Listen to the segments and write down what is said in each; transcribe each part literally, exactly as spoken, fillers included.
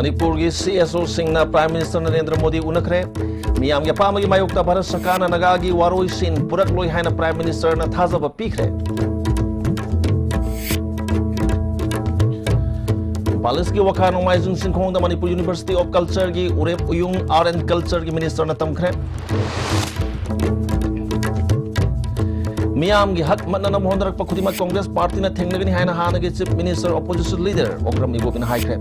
ꯃꯅꯤꯄꯨꯔꯒꯤ C S ꯑꯣꯁꯤꯡꯅ Prime Minister Narendra Modi ꯎꯅꯈ꯭ꯔꯦ꯫ ꯃꯤꯌꯥꯝꯒꯤ ꯑꯄꯥꯝꯕꯒꯤ ꯃꯥꯌꯣꯛꯇ ꯚꯥꯔꯠ ꯁꯔꯀꯥꯔꯅ ꯅꯥꯒꯥꯒꯤ ꯋꯥꯔꯣꯏꯁꯤꯟ ꯄꯨꯔꯛꯂꯣꯏ ꯍꯥꯏꯅ Prime Minister ꯅ ꯊꯥꯖꯕ ꯄꯤꯈ꯭ꯔꯦ꯫ ꯏꯝꯐꯥꯜ ꯏꯁꯀꯤ ꯋꯥꯈꯥ ꯅꯣꯡꯃꯥꯏꯖꯤꯡ ꯆꯤꯡꯈꯣꯡꯗ Manipur University of Culture ꯒꯤ ꯎꯔꯦꯞ ꯎꯌꯨꯡ Art and Culture ꯒꯤ Minister ꯅ ꯇꯝꯈ꯭ꯔꯦ꯫ ꯃꯤꯌꯥꯝꯒꯤ ꯍꯛ ꯃꯠꯅꯅꯕ ꯍꯣꯠꯅꯔꯛꯄ ꯈꯨꯗꯤꯡꯃꯛ Congress Party ꯅ ꯊꯦꯡꯅꯒꯅꯤ ꯍꯥꯏꯅ ꯍꯥꯟꯅꯒꯤ Chief Minister, Opposition Leader Okram ꯏꯕꯣꯕꯤꯅ ꯍꯥꯏꯈ꯭ꯔꯦ꯫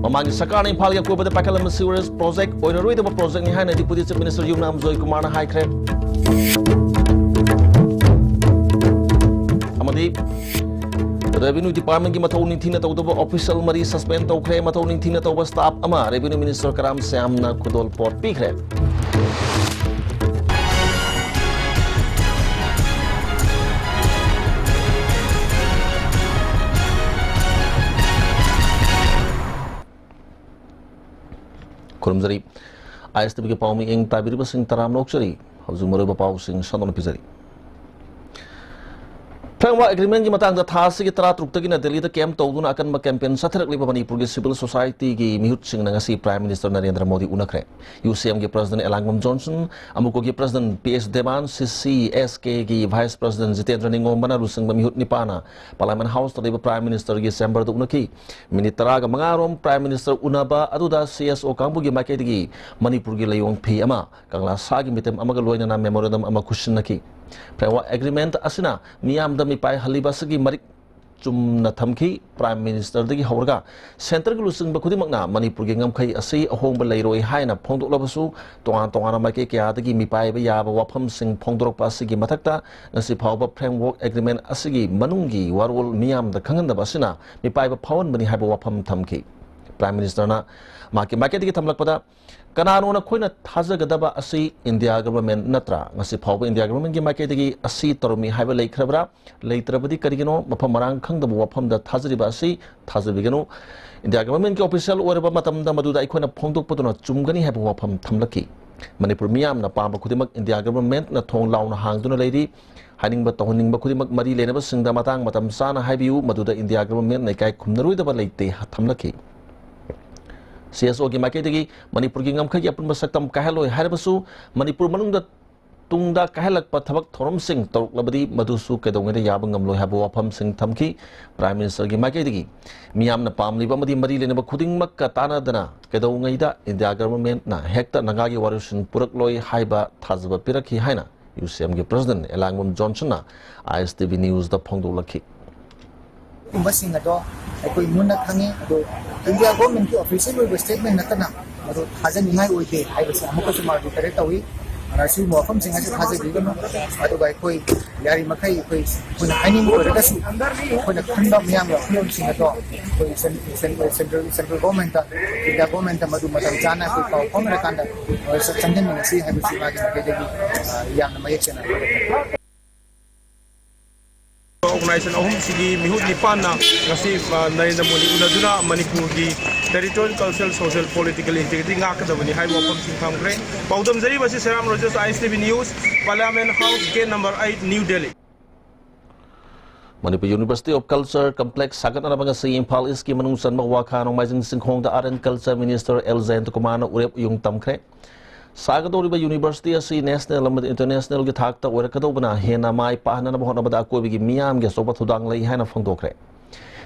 ꯃꯃꯥꯡꯒꯤ ꯁꯔꯀꯥꯔꯅ ꯏꯝꯐꯥꯜꯒꯤ ꯑꯀꯣꯏꯕꯗ ꯄꯥꯏꯈꯠꯂꯝꯕ sewerage project ꯑꯣꯏꯔꯔꯣꯏꯗꯕ project ꯅꯤ ꯍꯥꯏꯅ Deputy Chief Minister ꯌꯨꯝꯅꯥꯝ ꯖꯣꯏꯀꯨꯃꯥꯔꯅ ꯍꯥꯏꯈ꯭ꯔꯦ꯫ ꯑꯃꯗꯤ Revenue Department ꯀꯤ ꯃꯊꯧ ꯅꯤꯡꯊꯤꯅ ꯇꯧꯗꯕ official ꯃꯔꯤ suspend ꯇꯧꯈ꯭ꯔꯦ꯫ ꯃꯊꯧ ꯅꯤꯡꯊꯤꯅ ꯇꯧꯕ staff ꯑꯃ Revenue Minister ꯀꯔꯥꯝ ꯁ꯭ꯌꯥꯝꯅ ꯈꯨꯗꯣꯜꯄꯣꯠ ꯄꯤꯈ꯭ꯔꯦ꯫ ꯈꯨꯔꯨꯝꯖꯔꯤ꯫ ꯑꯥꯏ ꯑꯦꯁ ꯇꯤ ꯚꯤ ꯒꯤ ꯄꯥꯎ ꯃꯤꯠꯌꯦꯡ ꯇꯥꯕꯤꯔꯤꯕꯁꯤꯡ ꯇꯔꯥꯝꯅ ꯑꯣꯛꯆꯔꯤ꯫ ꯍꯧꯖꯤꯛ ꯃꯔꯨꯑꯣꯏꯕ ꯄꯥꯎꯁꯤꯡ ꯁꯟꯗꯣꯛꯅ ꯄꯤꯖꯔꯤ꯫ Framework Agreement ꯀꯤ ꯃꯇꯥꯡꯗ ꯊꯥ ꯑꯁꯤꯒꯤ ꯇꯔꯥꯇꯔꯨꯛꯇꯒꯤꯅ ꯗꯦꯜꯂꯤꯗ camp ꯇꯧꯗꯨꯅ ꯑꯀꯟꯕ campaign ꯆꯠꯊꯔꯛꯂꯤꯕ ꯃꯅꯤꯄꯨꯔꯒꯤ civil society ꯒꯤ ꯃꯤꯍꯨꯠꯁꯤꯡꯅ ꯉꯁꯤ Prime Minister ꯅꯔꯦꯟꯗ꯭ꯔ ꯃꯣꯗꯤ ꯎꯅꯈ꯭ꯔꯦ꯫ ꯌꯨ ꯁꯤ ꯑꯦꯝ ꯒꯤ President ꯑꯦꯂꯥꯡꯕꯝ ꯖꯣꯟꯁꯟ, ꯑꯃꯨꯀꯣꯒꯤ President P S Deban, C C ꯑꯦꯁ ꯀꯦ ꯒꯤ Vice President ꯖꯤꯇꯦꯟꯗ꯭ꯔ ꯅꯤꯉꯣꯝꯕꯅ ꯂꯨꯆꯤꯡꯕ ꯃꯤꯍꯨꯠ ꯅꯤꯄꯥꯅ Parliament House ꯇ ꯂꯩꯕ Prime Minister ꯒꯤ chamber ꯗ ꯎꯅꯈꯤ꯫ ꯃꯤꯅꯤꯠ ꯇꯔꯥꯒ ꯃꯉꯥ ꯔꯣꯝ Prime Minister ꯎꯅꯕ ꯑꯗꯨꯗ ꯁꯤ ꯑꯦꯁ ꯑꯣ ꯀꯥꯡꯕꯨꯒꯤ ꯃꯥꯏꯀꯩꯗꯒꯤ ꯃꯅꯤꯄꯨꯔꯒꯤ ꯂꯩꯑꯣꯡ ꯐꯤ ꯑꯃ, ꯀꯪꯂꯥ ꯁꯥꯒꯤ ꯃꯤꯇꯝ ꯑꯃꯒ ꯂꯣꯏꯅꯅ memorandum ꯑꯃ ꯈꯨꯠꯁꯤꯟꯅꯈꯤ꯫ Framework Agreement ꯑꯁꯤꯅ ꯃꯤꯌꯥꯝꯗ ꯃꯤꯄꯥꯏꯍꯜꯂꯤꯕ ꯑꯁꯤꯒꯤ ꯃꯔꯤꯛ ꯆꯨꯝꯅ ꯊꯝꯈꯤ꯫ Prime Minister ꯗꯒꯤ ꯍꯧꯔꯒ centre ꯒꯤ ꯂꯨꯆꯤꯡꯕ ꯈꯨꯗꯤꯡꯃꯛꯅ ꯃꯅꯤꯄꯨꯔꯒꯤ ꯉꯝꯈꯩ ꯑꯁꯤ ꯑꯍꯣꯡꯕ ꯂꯩꯔꯣꯏ ꯍꯥꯏꯅ ꯐꯣꯡꯗꯣꯛꯂꯕꯁꯨ, ꯇꯣꯉꯥꯟ ꯇꯣꯉꯥꯟꯕ ꯃꯥꯏꯀꯩ ꯀꯌꯥꯗꯒꯤ ꯃꯤꯄꯥꯏꯕ ꯌꯥꯕ ꯋꯥꯐꯝꯁꯤꯡ ꯐꯣꯡꯗꯣꯔꯛꯄ ꯑꯁꯤꯒꯤ ꯃꯊꯛꯇ, ꯉꯁꯤ ꯐꯥꯎꯕ Framework Agreement ꯑꯁꯤꯒꯤ ꯃꯅꯨꯡꯒꯤ ꯋꯥꯔꯣꯜ ꯃꯤꯌꯥꯝꯗ ꯈꯪꯍꯟꯗꯕ ꯑꯁꯤꯅ ꯃꯤꯄꯥꯏꯕ ꯐꯥꯎꯍꯟꯕꯅꯤ ꯍꯥꯏꯕ ꯋꯥꯐꯝ ꯊꯝꯈꯤ꯫ Prime Minister ꯅ ꯃꯍꯥꯛꯀꯤ ꯃꯥꯏꯀꯩꯗꯒꯤ ꯊꯝꯂꯛꯄꯗ, ꯀꯅꯥꯅꯣ ꯅꯈꯣꯏꯅ ꯊꯥꯖꯒꯗꯕ ꯑꯁꯤ India Government ꯅꯠꯇ꯭ꯔꯥ? ꯉꯁꯤ ꯐꯥꯎꯕ India Government ꯀꯤ ꯃꯥꯏꯀꯩꯗꯒꯤ ꯑꯁꯤ ꯇꯧꯔꯝꯃꯤ ꯍꯥꯏꯕ ꯂꯩꯈ꯭ꯔꯕ꯭ꯔꯥ? ꯂꯩꯇ꯭ꯔꯕꯗꯤ ꯀꯔꯤꯒꯤꯅꯣ? ꯃꯐꯝ ꯃꯔꯥꯡ ꯈꯪꯗꯕ ꯋꯥꯐꯝꯗ ꯊꯥꯖꯔꯤꯕ ꯑꯁꯤ ꯊꯥꯖꯕꯤꯒꯅꯨ꯫ India Government ꯀꯤ official ꯑꯣꯏꯔꯕ ꯃꯇꯝꯗ ꯃꯗꯨꯗ ꯑꯩꯈꯣꯏꯅ ꯐꯣꯡꯗꯣꯛꯄꯗꯨꯅ ꯆꯨꯝꯒꯅꯤ ꯍꯥꯏꯕ ꯋꯥꯐꯝ ꯊꯝꯂꯛꯈꯤ꯫ ꯃꯅꯤꯄꯨꯔ ꯃꯤꯌꯥꯝꯅ ꯄꯥꯝꯕ ꯈꯨꯗꯤꯡꯃꯛ ꯏꯟꯗꯤꯌꯥ ꯒꯚꯔꯟꯃꯦꯟꯠꯅ ꯊꯣꯡ ꯂꯥꯎꯅ ꯍꯥꯡꯗꯨꯅ ꯂꯩꯔꯤ꯫ ꯍꯥꯏꯅꯤꯡꯕ ꯇꯧꯍꯟꯅꯤꯡꯕ ꯈꯨꯗꯤꯡꯃꯛ ꯃꯔꯤ ꯂꯩꯅꯕꯁꯤꯡꯗ ꯃꯇꯥꯡ ꯃꯇꯝ ꯆꯥꯅ ꯍꯥꯏꯕꯤꯌꯨ, ꯃꯗꯨꯗ ꯏꯟꯗꯤꯌꯥ ꯒꯚꯔꯟꯃꯦꯟꯠꯅ ꯏꯀꯥꯏ ꯈꯨꯝꯅꯔꯣꯏꯗꯕ ꯂꯩꯇꯦ ꯊꯝꯂꯛꯈꯤ꯫ ꯁꯤ ꯑꯦꯁ ꯑꯣꯒꯤ ꯃꯥꯏꯀꯩꯗꯒꯤ ꯃꯅꯤꯄꯨꯔꯒꯤ ꯉꯝꯈꯩꯒꯤ ꯑꯄꯨꯟꯕ ꯁꯛꯇꯝ ꯀꯥꯏꯍꯜꯂꯣꯏ ꯍꯥꯏꯔꯕꯁꯨ, ꯃꯅꯤꯄꯨꯔ ꯃꯅꯨꯡꯗ ꯇꯨꯡꯗ ꯀꯥꯏꯍꯜꯂꯛꯄ ꯊꯕꯛ ꯊꯧꯔꯝꯁꯤꯡ ꯇꯧꯔꯛꯂꯕꯗꯤ ꯃꯗꯨꯁꯨ ꯀꯩꯗꯧꯉꯩꯗ ꯌꯥꯕ ꯉꯝꯂꯣꯏ ꯍꯥꯏꯕ ꯋꯥꯐꯝꯁꯤꯡ ꯊꯝꯈꯤ꯫ ꯄ꯭ꯔꯥꯏꯝ ꯃꯤꯅꯤꯁꯇꯔꯒꯤ ꯃꯥꯏꯀꯩꯗꯒꯤ ꯃꯤꯌꯥꯝꯅ ꯄꯥꯝꯂꯤꯕ ꯑꯃꯗꯤ ꯃꯔꯤ ꯂꯩꯅꯕ ꯈꯨꯗꯤꯡꯃꯛꯀ ꯇꯥꯟꯅꯗꯅ ꯀꯩꯗꯧꯉꯩꯗ ꯏꯟꯗꯤꯌꯥ ꯒꯚꯔꯟꯃꯦꯟꯠꯅ ꯍꯦꯛꯇ ꯅꯥꯒꯥꯒꯤ ꯋꯥꯔꯣꯏꯁꯤꯟ ꯄꯨꯔꯛꯂꯣꯏ ꯍꯥꯏꯕ ꯊꯥꯖꯕ ꯄꯤꯔꯛꯈꯤ ꯍꯥꯏꯅ ꯌꯨ ꯁꯤ ꯑꯦꯝꯒꯤ ꯄ꯭ꯔꯁꯤꯗꯦꯟꯠ ꯑꯦꯂꯥꯡꯕꯝ ꯖꯣꯟꯁꯟꯅ ꯑꯥꯏ ꯑꯦꯁ ꯇꯤ ꯚꯤ ꯅ꯭ꯌꯨꯁꯇ ꯐꯣꯡꯗꯣꯛꯂꯛꯈꯤ꯫ ꯒꯨꯝꯕꯁꯤꯡ ꯑꯗꯣ ꯑꯩꯈꯣꯏ ꯃꯨꯟꯅ ꯈꯪꯉꯤ꯫ ꯑꯗꯣ ꯏꯟꯗꯤꯌꯥ ꯒꯣꯔꯃꯦꯟꯒꯤ ꯑꯣꯐꯤꯁꯤꯌꯦꯜ ꯑꯣꯏꯕ ꯁ꯭ꯇꯦꯠꯃꯦꯟ ꯅꯠꯇꯅ ꯃꯗꯨ ꯊꯥꯖꯅꯤꯡꯉꯥꯏ ꯑꯣꯏꯗꯦ ꯍꯥꯏꯕꯁꯤ ꯑꯃꯨꯛꯀꯁꯨ ꯃꯥ ꯔꯤꯇꯔꯦꯠ ꯇꯧꯏ꯫ ꯑꯗꯨꯅ ꯁꯤꯒꯨꯝꯕ ꯋꯥꯐꯝꯁꯤꯡ ꯑꯁꯤ ꯊꯥꯖꯕꯤꯒꯅꯨ꯫ ꯑꯗꯨꯒ ꯑꯩꯈꯣꯏ ꯌꯥꯔꯤꯃꯈꯩ ꯑꯩꯈꯣꯏ, ꯑꯩꯈꯣꯏꯅ ꯍꯥꯏꯅꯤꯡꯕ ꯑꯣꯏꯔꯒꯁꯨ ꯑꯩꯈꯣꯏꯅ ꯈꯟꯕ ꯃꯤꯌꯥꯝꯒꯤ ꯋꯥꯈꯜꯂꯣꯟꯁꯤꯡ ꯑꯗꯣ ꯑꯩꯈꯣꯏ ꯁꯦꯟ-, ꯁꯦꯟ-, ꯁꯦꯟꯇ꯭ꯔꯦꯜ, ꯁꯦꯟꯇ꯭ꯔꯦꯜ ꯒꯣꯔꯃꯦꯟꯇ, ꯏꯟꯗꯤꯌꯥ ꯒꯣꯔꯃꯦꯟꯇ ꯃꯗꯨ ꯃꯇꯝ ꯆꯥꯅ ꯑꯩꯈꯣꯏ ꯄꯥꯎ ꯐꯥꯎꯅꯔꯀꯥꯟꯗ ꯑꯩꯈꯣꯏ ꯆꯪꯁꯤꯟꯃꯤꯟꯅꯁꯤ ꯍꯥꯏꯕꯁꯤ ꯃꯥꯒꯤ ꯃꯥꯏꯀꯩꯗꯒꯤ, ꯑ, ꯌꯥꯝꯅ ꯃꯌꯦꯛ ꯁꯦꯡꯅ ꯍꯥꯏꯖꯔꯤ꯫ ꯑꯣꯔꯒꯅꯥꯏꯖꯦꯁꯟ ꯑꯍꯨꯝꯁꯤꯒꯤ ꯃꯤꯍꯨꯠ ꯅꯤꯄꯥꯟꯅ ꯉꯁꯤ, ꯑ, ꯅꯔꯦꯟꯗ꯭ꯔ ꯃꯣꯗꯤ ꯎꯅꯗꯨꯅ ꯃꯅꯤꯄꯨꯔꯒꯤ territorial, cultural, social, political integrity ꯉꯥꯛꯀꯗꯕꯅꯤ ꯍꯥꯏꯕ ꯋꯥꯐꯝꯁꯤꯡ ꯊꯝꯈ꯭ꯔꯦ꯫ ꯄꯥꯎꯗꯝꯖꯔꯤꯕꯁꯤ Seram Rogers, I S T V news, parliament house, gate number eight, new Delhi. Manipur university of culture complex ꯁꯥꯒꯠꯅꯅꯕ ꯉꯁꯤ ꯏꯝꯐꯥꯜ ꯏꯁꯀꯤ ꯃꯅꯨꯡ ꯆꯟꯕ ꯋꯥꯈꯥ ꯅꯣꯡꯃꯥꯏꯖꯤꯡ ꯆꯤꯡꯈꯣꯡꯗ art and culture minister L Jayanta ꯀꯨꯃꯥꯔꯅ ꯎꯔꯦꯞ ꯎꯌꯨꯡ ꯇꯝꯈ꯭ꯔꯦ꯫ ꯁꯥꯒꯗꯧꯔꯤꯕ ꯌꯨꯅꯤꯚꯔꯁꯤꯇꯤ ꯑꯁꯤ ꯅꯦꯁꯅꯦꯜ ꯑꯃꯗꯤ ꯏꯟꯇꯔꯅꯦꯁꯅꯦꯜꯒꯤ ꯊꯥꯛꯇ ꯑꯣꯏꯔꯛꯀꯗꯧꯕꯅ ꯍꯦꯟꯅ ꯃꯥꯏ ꯄꯥꯛꯍꯟꯅꯕ ꯍꯣꯠꯅꯕꯗ ꯑꯀꯣꯏꯕꯒꯤ ꯃꯤꯌꯥꯝꯒꯤ ꯑꯆꯧꯕ ꯊꯧꯗꯥꯡ ꯂꯩ ꯍꯥꯏꯅ ꯐꯣꯡꯗꯣꯛꯈ꯭ꯔꯦ꯫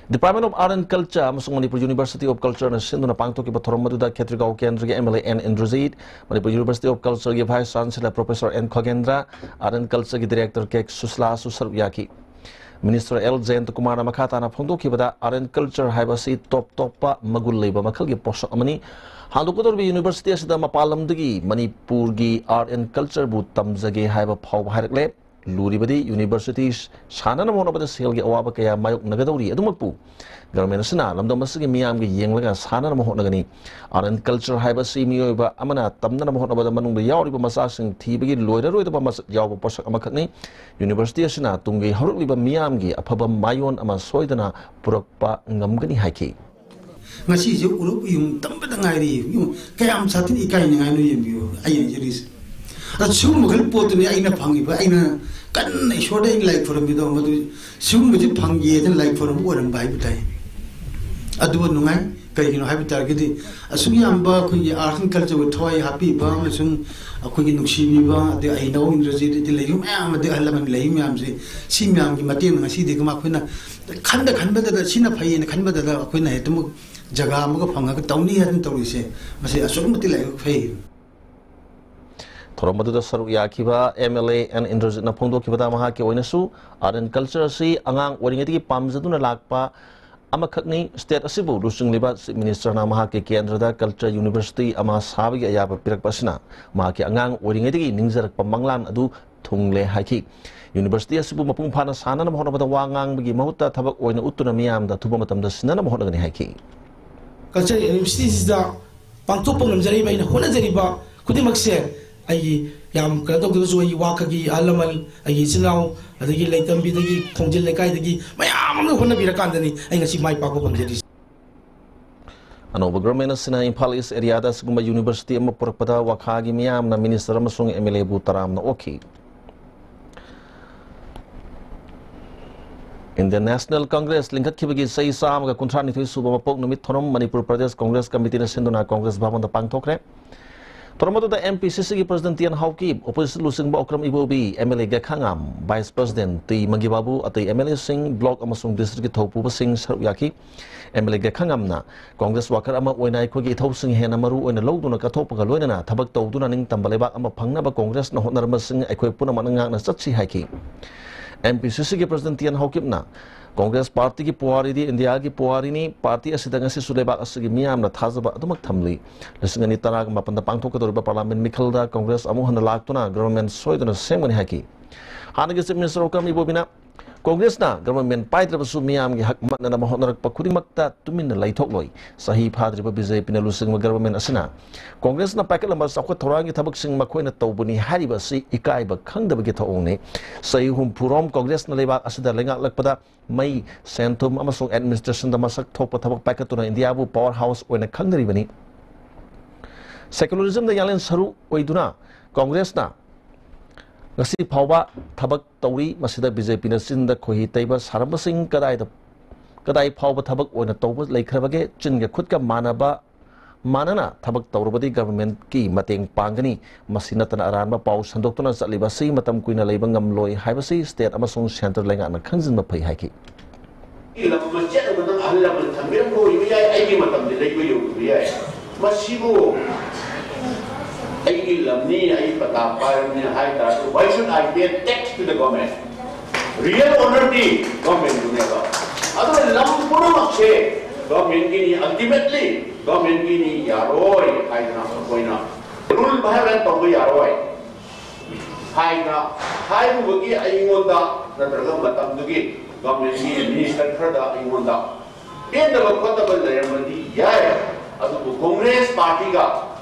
Department of Art and Culture ꯑꯃꯁꯨꯡ ꯃꯅꯤꯄꯨꯔ University of Cultureꯅ ꯁꯤꯟꯗꯨꯅ ꯄꯥꯡꯊꯣꯛꯈꯤꯕ ꯊꯧꯔꯝ ꯑꯗꯨꯗ ꯈꯦꯇ꯭ꯔꯤꯒꯥꯎ ꯀꯦꯟꯗ꯭ꯔꯒꯤ M L A N Indrajit, Manipur University of Cultureꯒꯤ vice chancellor professor N Khogendra, Art and Cultureꯒꯤ ꯗꯤꯔꯦꯛꯇꯔ ꯀꯦ ꯁꯨꯁꯂꯥꯁꯨ ꯁꯔꯨꯛ ꯌꯥꯈꯤ꯫ ꯃꯤꯅꯤꯁꯇꯔ ꯑꯦꯜ ꯖꯌꯟꯇ ꯀꯨꯃꯥꯔꯅ ꯃꯈꯥ ꯇꯥꯅ ꯐꯣꯡꯗꯣꯛꯈꯤꯕꯗ, ꯑꯥꯔꯠ ꯑꯦꯟ ꯀꯜꯆꯔ ꯍꯥꯏꯕ ꯑꯁꯤ ꯇꯣꯞ ꯇꯣꯞꯄ ꯃꯒꯨꯟ ꯂꯩꯕ ꯃꯈꯜꯒꯤ ꯄꯣꯠꯁꯛ ꯑꯃꯅꯤ꯫ ꯍꯥꯡꯗꯣꯛꯀꯗꯧꯔꯤꯕ ꯌꯨꯅꯤꯚꯔꯁꯤꯇꯤ ꯑꯁꯤꯗ ꯃꯄꯥꯟ ꯂꯝꯗꯒꯤ ꯃꯅꯤꯄꯨꯔꯒꯤ ꯑꯥꯔꯠ ꯑꯦꯟ ꯀꯜꯆꯔꯕꯨ ꯇꯝꯖꯒꯦ ꯍꯥꯏꯕ ꯐꯥꯎꯕ ꯍꯥꯏꯔꯛꯂꯦ꯫ ꯂꯨꯔꯤꯕꯗꯤ ꯌꯨꯅꯤꯚꯔꯁꯤꯇꯤ ꯁꯥꯟꯅꯅꯕ ꯍꯣꯠꯅꯕꯗ ꯁꯦꯜꯒꯤ ꯑꯋꯥꯕ ꯀꯌꯥ ꯃꯥꯌꯣꯛꯅꯒꯗꯧꯔꯤ꯫ ꯑꯗꯨꯃꯛꯄꯨ ꯒꯚꯔꯟꯃꯦꯟꯠ ꯑꯁꯤꯅ ꯂꯝꯗꯝ ꯑꯁꯤꯒꯤ ꯃꯤꯌꯥꯝꯒꯤ ꯌꯦꯡꯂꯒ ꯁꯥꯟꯅꯅꯕ ꯍꯣꯠꯅꯒꯅꯤ꯫ ꯑꯥꯔꯠ ꯑꯦꯟ ꯀꯜꯆꯔ ꯍꯥꯏꯕꯁꯤ ꯃꯤꯑꯣꯏꯕ ꯑꯃꯅ ꯇꯝꯅꯅꯕ ꯍꯣꯠꯅꯕꯗ ꯃꯅꯨꯡꯗ ꯌꯥꯎꯔꯤꯕ ꯃꯆꯥꯁꯤꯡ ꯊꯤꯕꯒꯤ ꯂꯣꯏꯔꯔꯣꯏꯗꯕ ꯃꯆꯠ ꯌꯥꯎꯕ ꯄꯣꯠꯁꯛ ꯑꯃꯈꯛꯅꯤ꯫ ꯌꯨꯅꯤꯚꯔꯁꯤꯇꯤ ꯑꯁꯤꯅ ꯇꯨꯡꯒꯤ ꯍꯧꯔꯛꯂꯤꯕ ꯃꯤꯌꯥꯝꯒꯤ ꯑꯐꯕ ꯃꯥꯌꯣꯟ ꯑꯃ ꯁꯣꯏꯗꯅ ꯄꯨꯔꯛꯄ ꯉꯝꯒꯅꯤ ꯍꯥꯏꯈꯤ꯫ ꯉꯁꯤꯁꯦ ꯎꯔꯨꯞ ꯌꯨꯝ ꯇꯝꯕꯗ ꯉꯥꯏꯔꯤ꯫ ꯌꯨꯝ ꯀꯌꯥꯝ ꯁꯥꯊꯤꯅ ꯏꯀꯥꯏꯅꯤꯡꯉꯥꯏꯅꯣ ꯌꯦꯡꯕꯤꯌꯨ꯫ ꯑꯩ ꯍꯥꯏꯖꯔꯤꯁꯦ꯫ ꯑꯗ ꯁꯤꯒꯨꯝꯕ ꯈꯔ ꯄꯣꯠꯇꯨꯅꯤ ꯑꯩꯅ ꯐꯪꯉꯤꯕ, ꯑꯩꯅ ꯀꯟꯅ ꯏꯁꯣꯔꯗ ꯑꯩꯅ ꯂꯥꯏ ꯈꯨꯔꯝꯃꯤꯗꯣ ꯃꯗꯨ ꯁꯤꯒꯨꯝꯕꯁꯤ ꯐꯪꯒꯦꯗꯅ ꯂꯥꯏ ꯈꯨꯔꯝꯕ ꯑꯣꯏꯔꯝꯕ ꯍꯥꯏꯕ ꯇꯥꯏ꯫ ꯑꯗꯨꯕꯨ ꯅꯨꯡꯉꯥꯏ꯫ ꯀꯩꯒꯤꯅꯣ ꯍꯥꯏꯕ ꯇꯥꯔꯒꯗꯤ ꯑꯁꯨꯛ ꯌꯥꯝꯕ ꯑꯩꯈꯣꯏꯒꯤ art and culture ꯊꯋꯥꯏ ꯍꯥꯞꯄꯤꯕ ꯑꯃꯁꯨꯡ ꯑꯩꯈꯣꯏꯒꯤ ꯅꯨꯡꯁꯤꯕꯤꯕ, ꯑꯗꯩ ꯑꯩꯅꯧ ꯏꯟꯗ꯭ꯔꯖꯤꯠ, ꯑꯗꯩ ꯂꯩꯔꯤꯕ ꯃꯌꯥꯝ, ꯑꯗꯩ ꯑꯍꯜ ꯂꯃꯟ ꯂꯩꯔꯤꯕ ꯃꯌꯥꯝꯁꯦ, ꯁꯤ ꯃꯌꯥꯝꯒꯤ ꯃꯇꯦꯡꯅ ꯉꯁꯤꯗꯤ ꯑꯩꯈꯣꯏꯅ ꯈꯟꯗ ꯈꯟꯕꯗꯗ, ꯁꯤꯅ ꯐꯩꯌꯦꯅ ꯈꯟꯕꯗꯗ ꯑꯩꯈꯣꯏꯅ ꯍꯦꯛꯇꯃꯛ ꯖꯒꯥ ꯑꯃꯒ ꯐꯪꯉꯒ ꯇꯧꯅꯤ ꯍꯥꯏꯗꯅ ꯇꯧꯔꯤꯁꯦ, ꯃꯁꯤ ꯑꯁꯨꯛꯀꯤ ꯃꯇꯤꯛ ꯂꯥꯏꯕꯛ ꯐꯩ꯫ ꯊꯧꯔꯝ ꯑꯗꯨꯗ ꯁꯔꯨꯛ ꯌꯥꯈꯤꯕ ꯑꯦꯝ ꯑꯦꯜ ꯑꯦ ꯑꯦꯟ ꯏꯟꯗ꯭ꯔꯖꯤꯠꯅ ꯐꯣꯡꯗꯣꯛꯈꯤꯕꯗ, ꯃꯍꯥꯛꯀꯤ ꯑꯣꯏꯅꯁꯨ art and culture ꯑꯁꯤ ꯑꯉꯥꯡ ꯑꯣꯏꯔꯤꯉꯩꯗꯒꯤ ꯄꯥꯝꯖꯗꯨꯅ ꯂꯥꯛꯄ ꯑꯃꯈꯛꯅꯤ꯫ State ꯑꯁꯤꯕꯨ ꯂꯨꯆꯤꯡꯂꯤꯕ Chief Minister ꯅ ꯃꯍꯥꯛꯀꯤ ꯀꯦꯟꯗ꯭ꯔꯗ culture university ꯑꯃ ꯁꯥꯕꯒꯤ ꯑꯌꯥꯕ ꯄꯤꯔꯛꯄ ꯑꯁꯤꯅ ꯃꯍꯥꯛꯀꯤ ꯑꯉꯥꯡ ꯑꯣꯏꯔꯤꯉꯩꯗꯒꯤ ꯅꯤꯡꯖꯔꯛꯄ ꯃꯪꯂꯥꯟ ꯑꯗꯨ ꯊꯨꯡꯂꯦ ꯍꯥꯏꯈꯤ꯫ University ꯑꯁꯤꯕꯨ ꯃꯄꯨꯡ ꯐꯥꯅ ꯁꯥꯅꯅꯕ ꯍꯣꯠꯅꯕꯗ ꯋꯥ ꯉꯥꯡꯕꯒꯤ ꯃꯍꯨꯠꯇ ꯊꯕꯛ ꯑꯣꯏꯅ ꯎꯠꯇꯨꯅ ꯃꯤꯌꯥꯝꯗ ꯑꯊꯨꯕ ꯃꯇꯝꯗ ꯁꯤꯟꯅꯅꯕ ꯍꯣꯠꯅꯒꯅꯤ ꯍꯥꯏꯈꯤ꯫ Culture university ꯁꯤꯗ ꯄꯥꯡꯊꯣꯛꯄ ꯉꯝꯖꯔꯤꯕ, ꯑꯩꯅ ꯍꯣꯠꯅꯖꯔꯤꯕ ꯈꯨꯗꯤꯡꯃꯛꯁꯦ ꯑꯩꯒꯤ ꯌꯥꯝ ꯀꯩꯅꯣ ꯇꯧꯗ꯭ꯔꯒꯁꯨ ꯑꯩꯒꯤ ꯋꯥꯈꯛꯀꯤ ꯑꯍꯜ ꯂꯃꯟ, ꯑꯩꯒꯤ ꯏꯆꯤꯟ ꯏꯅꯥꯎ, ꯑꯗꯒꯤ ꯂꯩꯇꯝꯕꯤꯗꯒꯤ, ꯈꯣꯡꯖꯤꯜ ꯂꯩꯀꯥꯏꯗꯒꯤ ꯃꯌꯥꯝ ꯑꯃꯅ ꯍꯣꯠꯅꯕꯤꯔꯀꯥꯟꯗꯅꯤ ꯑꯩ ꯉꯁꯤ ꯃꯥꯏ ꯄꯥꯛꯄ ꯐꯪꯖꯔꯤꯁꯦ꯫ ꯑꯅꯧꯕ government ꯑꯁꯤꯅ ꯏꯝꯐꯥꯜ East area ꯗ ꯑꯁꯤꯒꯨꯝꯕ university ꯑꯃ ꯄꯨꯔꯛꯄꯗ ꯋꯥꯈꯥꯒꯤ ꯃꯤꯌꯥꯝꯅ minister ꯑꯃꯁꯨꯡ M L A ꯕꯨ ꯇꯔꯥꯝꯅ ꯑꯣꯛꯈꯤ꯫ Indian National Congress ꯂꯤꯡꯈꯠꯈꯤꯕꯒꯤ ꯆꯍꯤ ꯆꯥꯝꯃꯒ ꯀꯨꯟꯊ꯭ꯔꯥ ꯅꯤꯊꯣꯏ ꯁꯨꯕ ꯃꯄꯣꯛ ꯅꯨꯃꯤꯠ ꯊꯧꯔꯝ ꯃꯅꯤꯄꯨꯔ ꯄ꯭ꯔꯗꯦꯁ ꯀꯣꯡꯒ꯭ꯔꯦꯁ ꯀꯃꯤꯇꯤꯅ ꯁꯤꯟꯗꯨꯅ ꯀꯣꯡꯒ꯭ꯔꯦꯁ ꯚꯕꯟꯗ ꯄꯥꯡꯊꯣꯛꯈ꯭ꯔꯦ꯫ ꯊꯧꯔꯝ ꯑꯗꯨꯗ M P C C ꯒꯤ president T N Haokip, opposition ꯂꯨꯆꯤꯡꯕ Okram Ibobi, M L A Gaikhangam, vice president T Mangibabu, ꯑꯇꯩ M L A ꯁꯤꯡ, block ꯑꯃꯁꯨꯡ district ꯀꯤ ꯊꯧꯄꯨꯕꯁꯤꯡ ꯁꯔꯨꯛ ꯌꯥꯈꯤ꯫ M L A ꯒꯦꯈꯥꯉꯥꯝꯅ Congress worker ꯑꯃ ꯑꯣꯏꯅ ꯑꯩꯈꯣꯏꯒꯤ ꯏꯊꯧꯁꯤꯡ ꯍꯦꯟꯅ ꯃꯔꯨ ꯑꯣꯏꯅ ꯂꯧꯗꯨꯅ ꯀꯠꯊꯣꯛꯄꯒ ꯂꯣꯏꯅꯅ ꯊꯕꯛ ꯇꯧꯗꯨꯅ ꯅꯤꯡꯇꯝꯕ ꯂꯩꯕꯥꯛ ꯑꯃ ꯐꯪꯅꯕ ꯀꯣꯡꯒ꯭ꯔꯦꯁꯅ ꯍꯣꯠꯅꯔꯝꯕꯁꯤꯡ ꯑꯩꯈꯣꯏ ꯄꯨꯝꯅꯃꯛꯅ ꯉꯥꯛꯅ ꯆꯠꯁꯤ ꯍꯥꯏꯈꯤ꯫ M P C C ꯒꯤ president ꯇꯤ ꯑꯦꯟ ꯍꯥꯎꯀꯤꯞꯅ ꯀꯣꯡꯒ꯭ꯔꯦꯁ party ꯒꯤ ꯄꯨꯋꯥꯔꯤꯗꯤ ꯏꯟꯗꯤꯌꯥꯒꯤ ꯄꯨꯋꯥꯔꯤꯅꯤ, party ꯑꯁꯤꯗ ꯉꯁꯤꯁꯨ ꯂꯩꯕꯥꯛ ꯑꯁꯤꯒꯤ ꯃꯤꯌꯥꯝꯅ ꯊꯥꯖꯕ ꯑꯗꯨꯃꯛ ꯊꯝꯂꯤ꯫ ꯂꯤꯁꯤꯡ ꯑꯅꯤ ꯇꯔꯥꯒ ꯃꯥꯄꯟꯗ ꯄꯥꯡꯊꯣꯛꯀꯗꯧꯔꯤꯕ parliament ꯃꯤꯈꯜꯗ ꯀꯣꯡꯒ꯭ꯔꯦꯁ ꯑꯃꯨꯛ ꯍꯟꯅ ꯂꯥꯛꯇꯨꯅ government ꯁꯣꯏꯗꯅ ꯁꯦꯝꯒꯅꯤ ꯍꯥꯏꯈꯤ꯫ ꯍꯥꯟꯅꯒꯤ Chief Minister ꯑꯣꯀ꯭ꯔꯝ ꯏꯕꯣꯕꯤꯅ ꯀꯣꯡꯒ꯭ꯔꯦꯁꯅ ꯒꯚꯔꯟꯃꯦꯟ ꯄꯥꯏꯗ꯭ꯔꯕꯁꯨ ꯃꯤꯌꯥꯝꯒꯤ ꯍꯛ ꯃꯠꯅꯅꯕ ꯍꯣꯠꯅꯔꯛꯄ ꯈꯨꯗꯤꯡꯃꯛꯇ ꯇꯨꯃꯤꯟꯅ ꯂꯩꯊꯣꯛꯂꯣꯏ꯫ ꯆꯍꯤ ꯐꯥꯗ꯭ꯔꯤꯕ ꯕꯤ ꯖꯦ ꯄꯤꯅ ꯂꯨꯆꯤꯡꯕ ꯒꯚꯔꯟꯃꯦꯟ ꯑꯁꯤꯅ ꯀꯣꯡꯒ꯭ꯔꯦꯁꯅ ꯄꯥꯏꯈꯠꯂꯝꯕ ꯆꯥꯎꯈꯠ ꯊꯧꯔꯥꯡꯒꯤ ꯊꯕꯛꯁꯤꯡ ꯃꯈꯣꯏꯅ ꯇꯧꯕꯅꯤ ꯍꯥꯏꯔꯤꯕ ꯑꯁꯤ ꯏꯀꯥꯏꯕ ꯈꯪꯗꯕꯒꯤ ꯊꯧꯑꯣꯡꯅꯤ꯫ ꯆꯍꯤ ꯍꯨꯝꯐꯨꯔꯣꯝ ꯀꯣꯡꯒ꯭ꯔꯦꯁꯅ ꯂꯩꯕꯥꯛ ꯑꯁꯤꯗ ꯂꯩꯉꯥꯛꯂꯛꯄꯗ ꯃꯩ, ꯁꯦꯟ-ꯊꯨꯝ ꯑꯃꯁꯨꯡ ꯑꯦꯗꯃꯤꯅꯤꯁꯇ꯭ꯔꯦꯁꯟꯗ ꯃꯁꯛ ꯊꯣꯛꯄ ꯊꯕꯛ ꯄꯥꯏꯈꯠꯇꯨꯅ ꯏꯟꯗꯤꯌꯥꯕꯨ ꯄꯥꯋꯔ ꯍꯥꯎꯁ ꯑꯣꯏꯅ ꯈꯪꯅꯔꯤꯕꯅꯤ꯫ ꯁꯦꯀꯨꯂꯔꯤꯖꯝꯗ ꯌꯥꯡꯂꯦꯟ ꯁꯔꯨ ꯑꯣꯏꯗꯨꯅ ꯀꯣꯡꯒ꯭ꯔꯦꯁꯅ ꯉꯁꯤ ꯐꯥꯎꯕ ꯊꯕꯛ ꯇꯧꯔꯤ꯫ ꯃꯁꯤꯗ ꯕꯤ ꯖꯦ ꯄꯤꯅ ꯆꯤꯟꯗ ꯈꯣꯏꯍꯤ ꯇꯩꯕ ꯁꯥꯔꯝꯕꯁꯤꯡ ꯀꯗꯥꯏꯗ, ꯀꯗꯥꯏ ꯐꯥꯎꯕ ꯊꯕꯛ ꯑꯣꯏꯅ ꯇꯧꯕ ꯂꯩꯈ꯭ꯔꯕꯒꯦ? ꯆꯤꯟꯒ ꯈꯨꯠꯀ ꯃꯥꯟꯅꯕ, ꯃꯥꯟꯅꯅ ꯊꯕꯛ ꯇꯧꯔꯕꯗꯤ ꯒꯚꯔꯟꯃꯦꯟꯠꯀꯤ ꯃꯇꯦꯡ ꯄꯥꯡꯒꯅꯤ꯫ ꯃꯁꯤ ꯅꯠꯇꯅ ꯑꯔꯥꯟꯕ ꯄꯥꯎ ꯁꯟꯗꯣꯛꯇꯨꯅ ꯆꯠꯂꯤꯕ ꯑꯁꯤ ꯃꯇꯝ ꯀꯨꯏꯅ ꯂꯩꯕ ꯉꯝꯂꯣꯏ ꯍꯥꯏꯕꯁꯤ ꯁ꯭ꯇꯦꯠ ꯑꯃꯁꯨꯡ ꯁꯦꯟꯇꯔ ꯂꯩꯉꯥꯛꯅ ꯈꯪꯖꯤꯟꯕ ꯐꯩ ꯍꯥꯏꯈꯤ꯫ ꯂꯝ ꯑꯃ ꯆꯠꯅꯕ ꯅꯪ ꯑꯍꯜ ꯂꯃꯟ ꯊꯝꯕꯤꯔꯝꯕ ꯑꯣꯏꯕ ꯌꯥꯏ, ꯑꯩꯒꯤ ꯃꯇꯝꯗ ꯂꯩꯕ ꯌꯧꯗꯕ ꯌꯥꯏ꯫ ꯃꯁꯤꯕꯨ ꯑꯩꯒꯤ ꯂꯝꯅꯤ, ꯑꯩ ꯄꯇꯥ ꯄꯥꯏꯔꯕꯅꯤ ꯍꯥꯏ ꯇꯥꯔꯁꯨ, why should I pay tax to the government? Real owner the government ꯇꯨꯅꯦꯕ꯫ ꯑꯗꯨꯅ ꯂꯝ ꯄꯨꯝꯅꯃꯛꯁꯦ ꯒꯚꯔꯟꯃꯦꯟꯠ ꯀꯤꯅꯤ, ultimately ꯒꯚꯔꯟꯃꯦꯟꯠ ꯀꯤꯅꯤ, ꯌꯥꯔꯣꯏ ꯍꯥꯏꯗꯅ ꯑꯩꯈꯣꯏꯅ rule violate ꯇꯧꯕ ꯌꯥꯔꯣꯏ ꯍꯥꯏꯅ ꯍꯥꯏꯔꯨꯕꯒꯤ ꯑꯩꯉꯣꯟꯗ, ꯅꯠꯇ꯭ꯔꯒ ꯃꯇꯝꯗꯨꯒꯤ ꯒꯚꯔꯟꯃꯦꯟꯠ ꯀꯤ ꯃꯤꯅꯤꯁꯇꯔ ꯈꯔꯗ ꯑꯩꯉꯣꯟꯗ ꯄꯦꯟꯗꯕ ꯈꯣꯠꯇꯕ ꯂꯩꯔꯝꯕꯗꯤ ꯌꯥꯏ, ꯑꯗꯨꯕꯨ ꯀꯣꯡꯒ꯭ꯔꯦꯁ ꯄꯥꯔꯇꯤꯒ